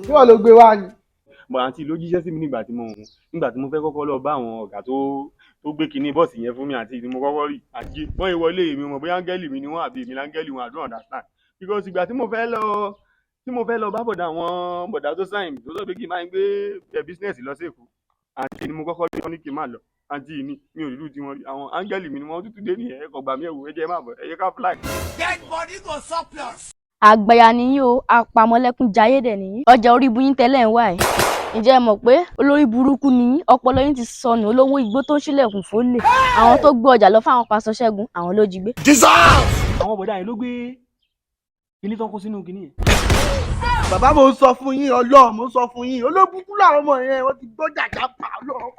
Kí wọ́n ló gbé wá ni. Bọ̀ àǹtí ló jíṣẹ́ sí mi nígbà tí mo fẹ́ kọ́kọ́ lọ bá àwọn ọ̀gá tó gbé kinní bọ́ọ̀sì yẹn fún mi, àǹtí ni mo kọ́kọ́ rí àjẹ wọ́n yìí wọlé mi mọ̀ bóyá áńgẹ́lì mi ni wọ́n àbí èmi láńgẹ́lì wọn. I don't understand because ìgbà tí mo fẹ́ lọ bá bọ̀dà, àwọn bọ̀dà tó sign tó sọ pé kí n máa gbé ẹ̀ business lọ sí Èkó, àǹtí ni mo kọ́kọ́ rí. Wọ́n ní kí n má lọ. Àǹtí ni mi ò rí irú tí wọ́n rí. Àwọn áńgẹ́lì mi ni wọ́n tútù dé nìyẹn. Ẹ kò gbà mí, ẹ̀wò, ẹ jẹ́ má bọ̀, ẹ jẹ́ ká fly. Dead body go surplus. Àgbàyà nìyí o, apamọ́lẹ́kún jayé dẹ̀ nìyí. Ọjà orí ibu yín tẹ́lẹ̀ ń wá ẹ̀. Ǹjẹ́ ẹ mọ̀ pé olórí burúkú nìyí? Ọpọlọ yín ti sọnù. Olówó igbó tó ń ṣílẹ̀kùn fólè, àwọn tó gbé ọjà lọ fáwọn Pásítọ̀ Ṣẹ́gun, àwọn ló jí gbé. Àwọn bọ̀dá yẹn ló gbé kinní tó ń kó sínú kinní yẹn. Bàbá, mo ń sọ fún yín, Ọlọ́run, mo ń sọ fún yín, olóbùkún làwọn ọmọ yẹn, wọ́n ti gbọ́ jàjà pa. Ọlọ́run,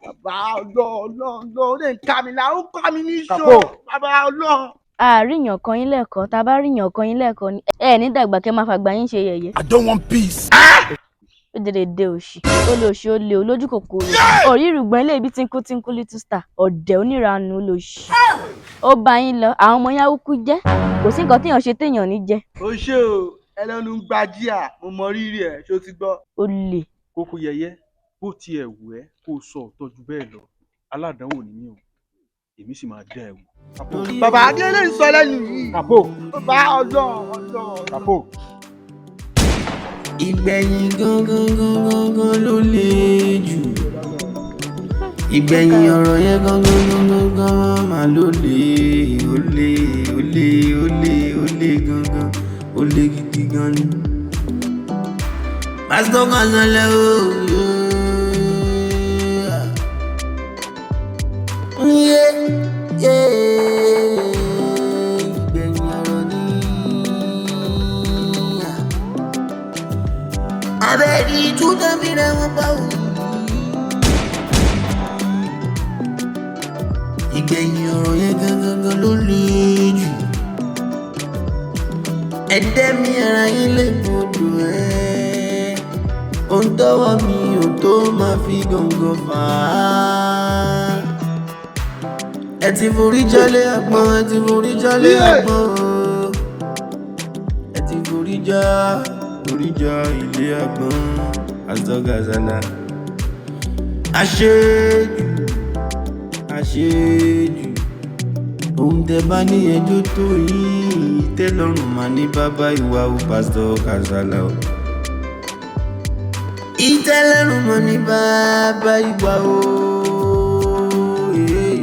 bàbá, Ọlọ́run, Ọlọ́run, Ọlọ́run, ó lè ń ká mi là, ó ń ká mi ní ṣó. Kàpó. Bàbá, Ọlọ́run. Àríyàn kan yín lẹ́ẹ̀kan, tá a bá ríyàn kan yín lẹ́ẹ̀kan ni ẹ ní dàgbà kẹ́ máa fàgbà yín ṣe yẹ̀yẹ́. I don't want peace. Ó dèrè dé òṣì, ó lè òṣì, ó lè olójú kòkòrò òrí ìrùgbọ́n ilé ibi tínkù tínkù, little star, ọ̀dẹ̀ oníranú olóṣì. Ó bá yín lọ, àwọn ọmọ yahoo jẹ́ kò sí nǹkan téèyàn ṣe téèyàn ní jẹ. O ṣé o, ẹlẹ́nu ń gbajíà, mo mọ rírì ẹ̀, ṣó ti gbọ́. Ó lè. Kókó yẹyẹ, bó tiẹ̀ wù ẹ́ kó o sọ ọ̀tọ̀ ju bẹ́ẹ̀ lọ, aládàánwò ni mí o, èmi sì máa dá ẹ wò. Bàbá adé lè sọ lẹ́nu yìí. Kàpó. Bàbá, Ọlọ́run, Ọlọ́run. Kàpó. Ìgbẹ̀yìn gangan gangan gan ló le jù. Ìgbẹ̀yìn ọ̀rọ̀ yẹn gangan gangan gan mà ló le, ó le, ó le, ó le, ó le gangan, ó le gidi gan ni. Pásítọ̀ Kàsálà o. Yeah, ìgbẹ̀yìn ọ̀rọ̀ ni. Abẹ́rẹ́ ìtúndà mìíràn wọn pa òun. Ìgbẹ̀yìn ọ̀rọ̀ yẹn gangan gan ló le jù. Ẹ̀dẹ́ mi ara yín lè gbọdọ̀ ẹ́. Ohun tọ́wọ́ mi ò tó máa fi gàngàn fà á. Ẹ ti forí jálé àgbọn, ẹ ti forí jálé àgbọn o. Ẹ ti forí já ilé àgbọn. Pastor Kasala. Àṣejù, àṣejù. Ohun tẹ bá ní ẹjọ́ tó yín ìtẹ́lọ́rùn mà ní bàbá ìwà o, Pastor Kasala o. Ìtẹ́lọ́rùn mà ní bàbá ìwà o. Yeah.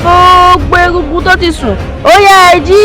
Gbogbo egungun tó ti sùn, ó yá, ẹ jí.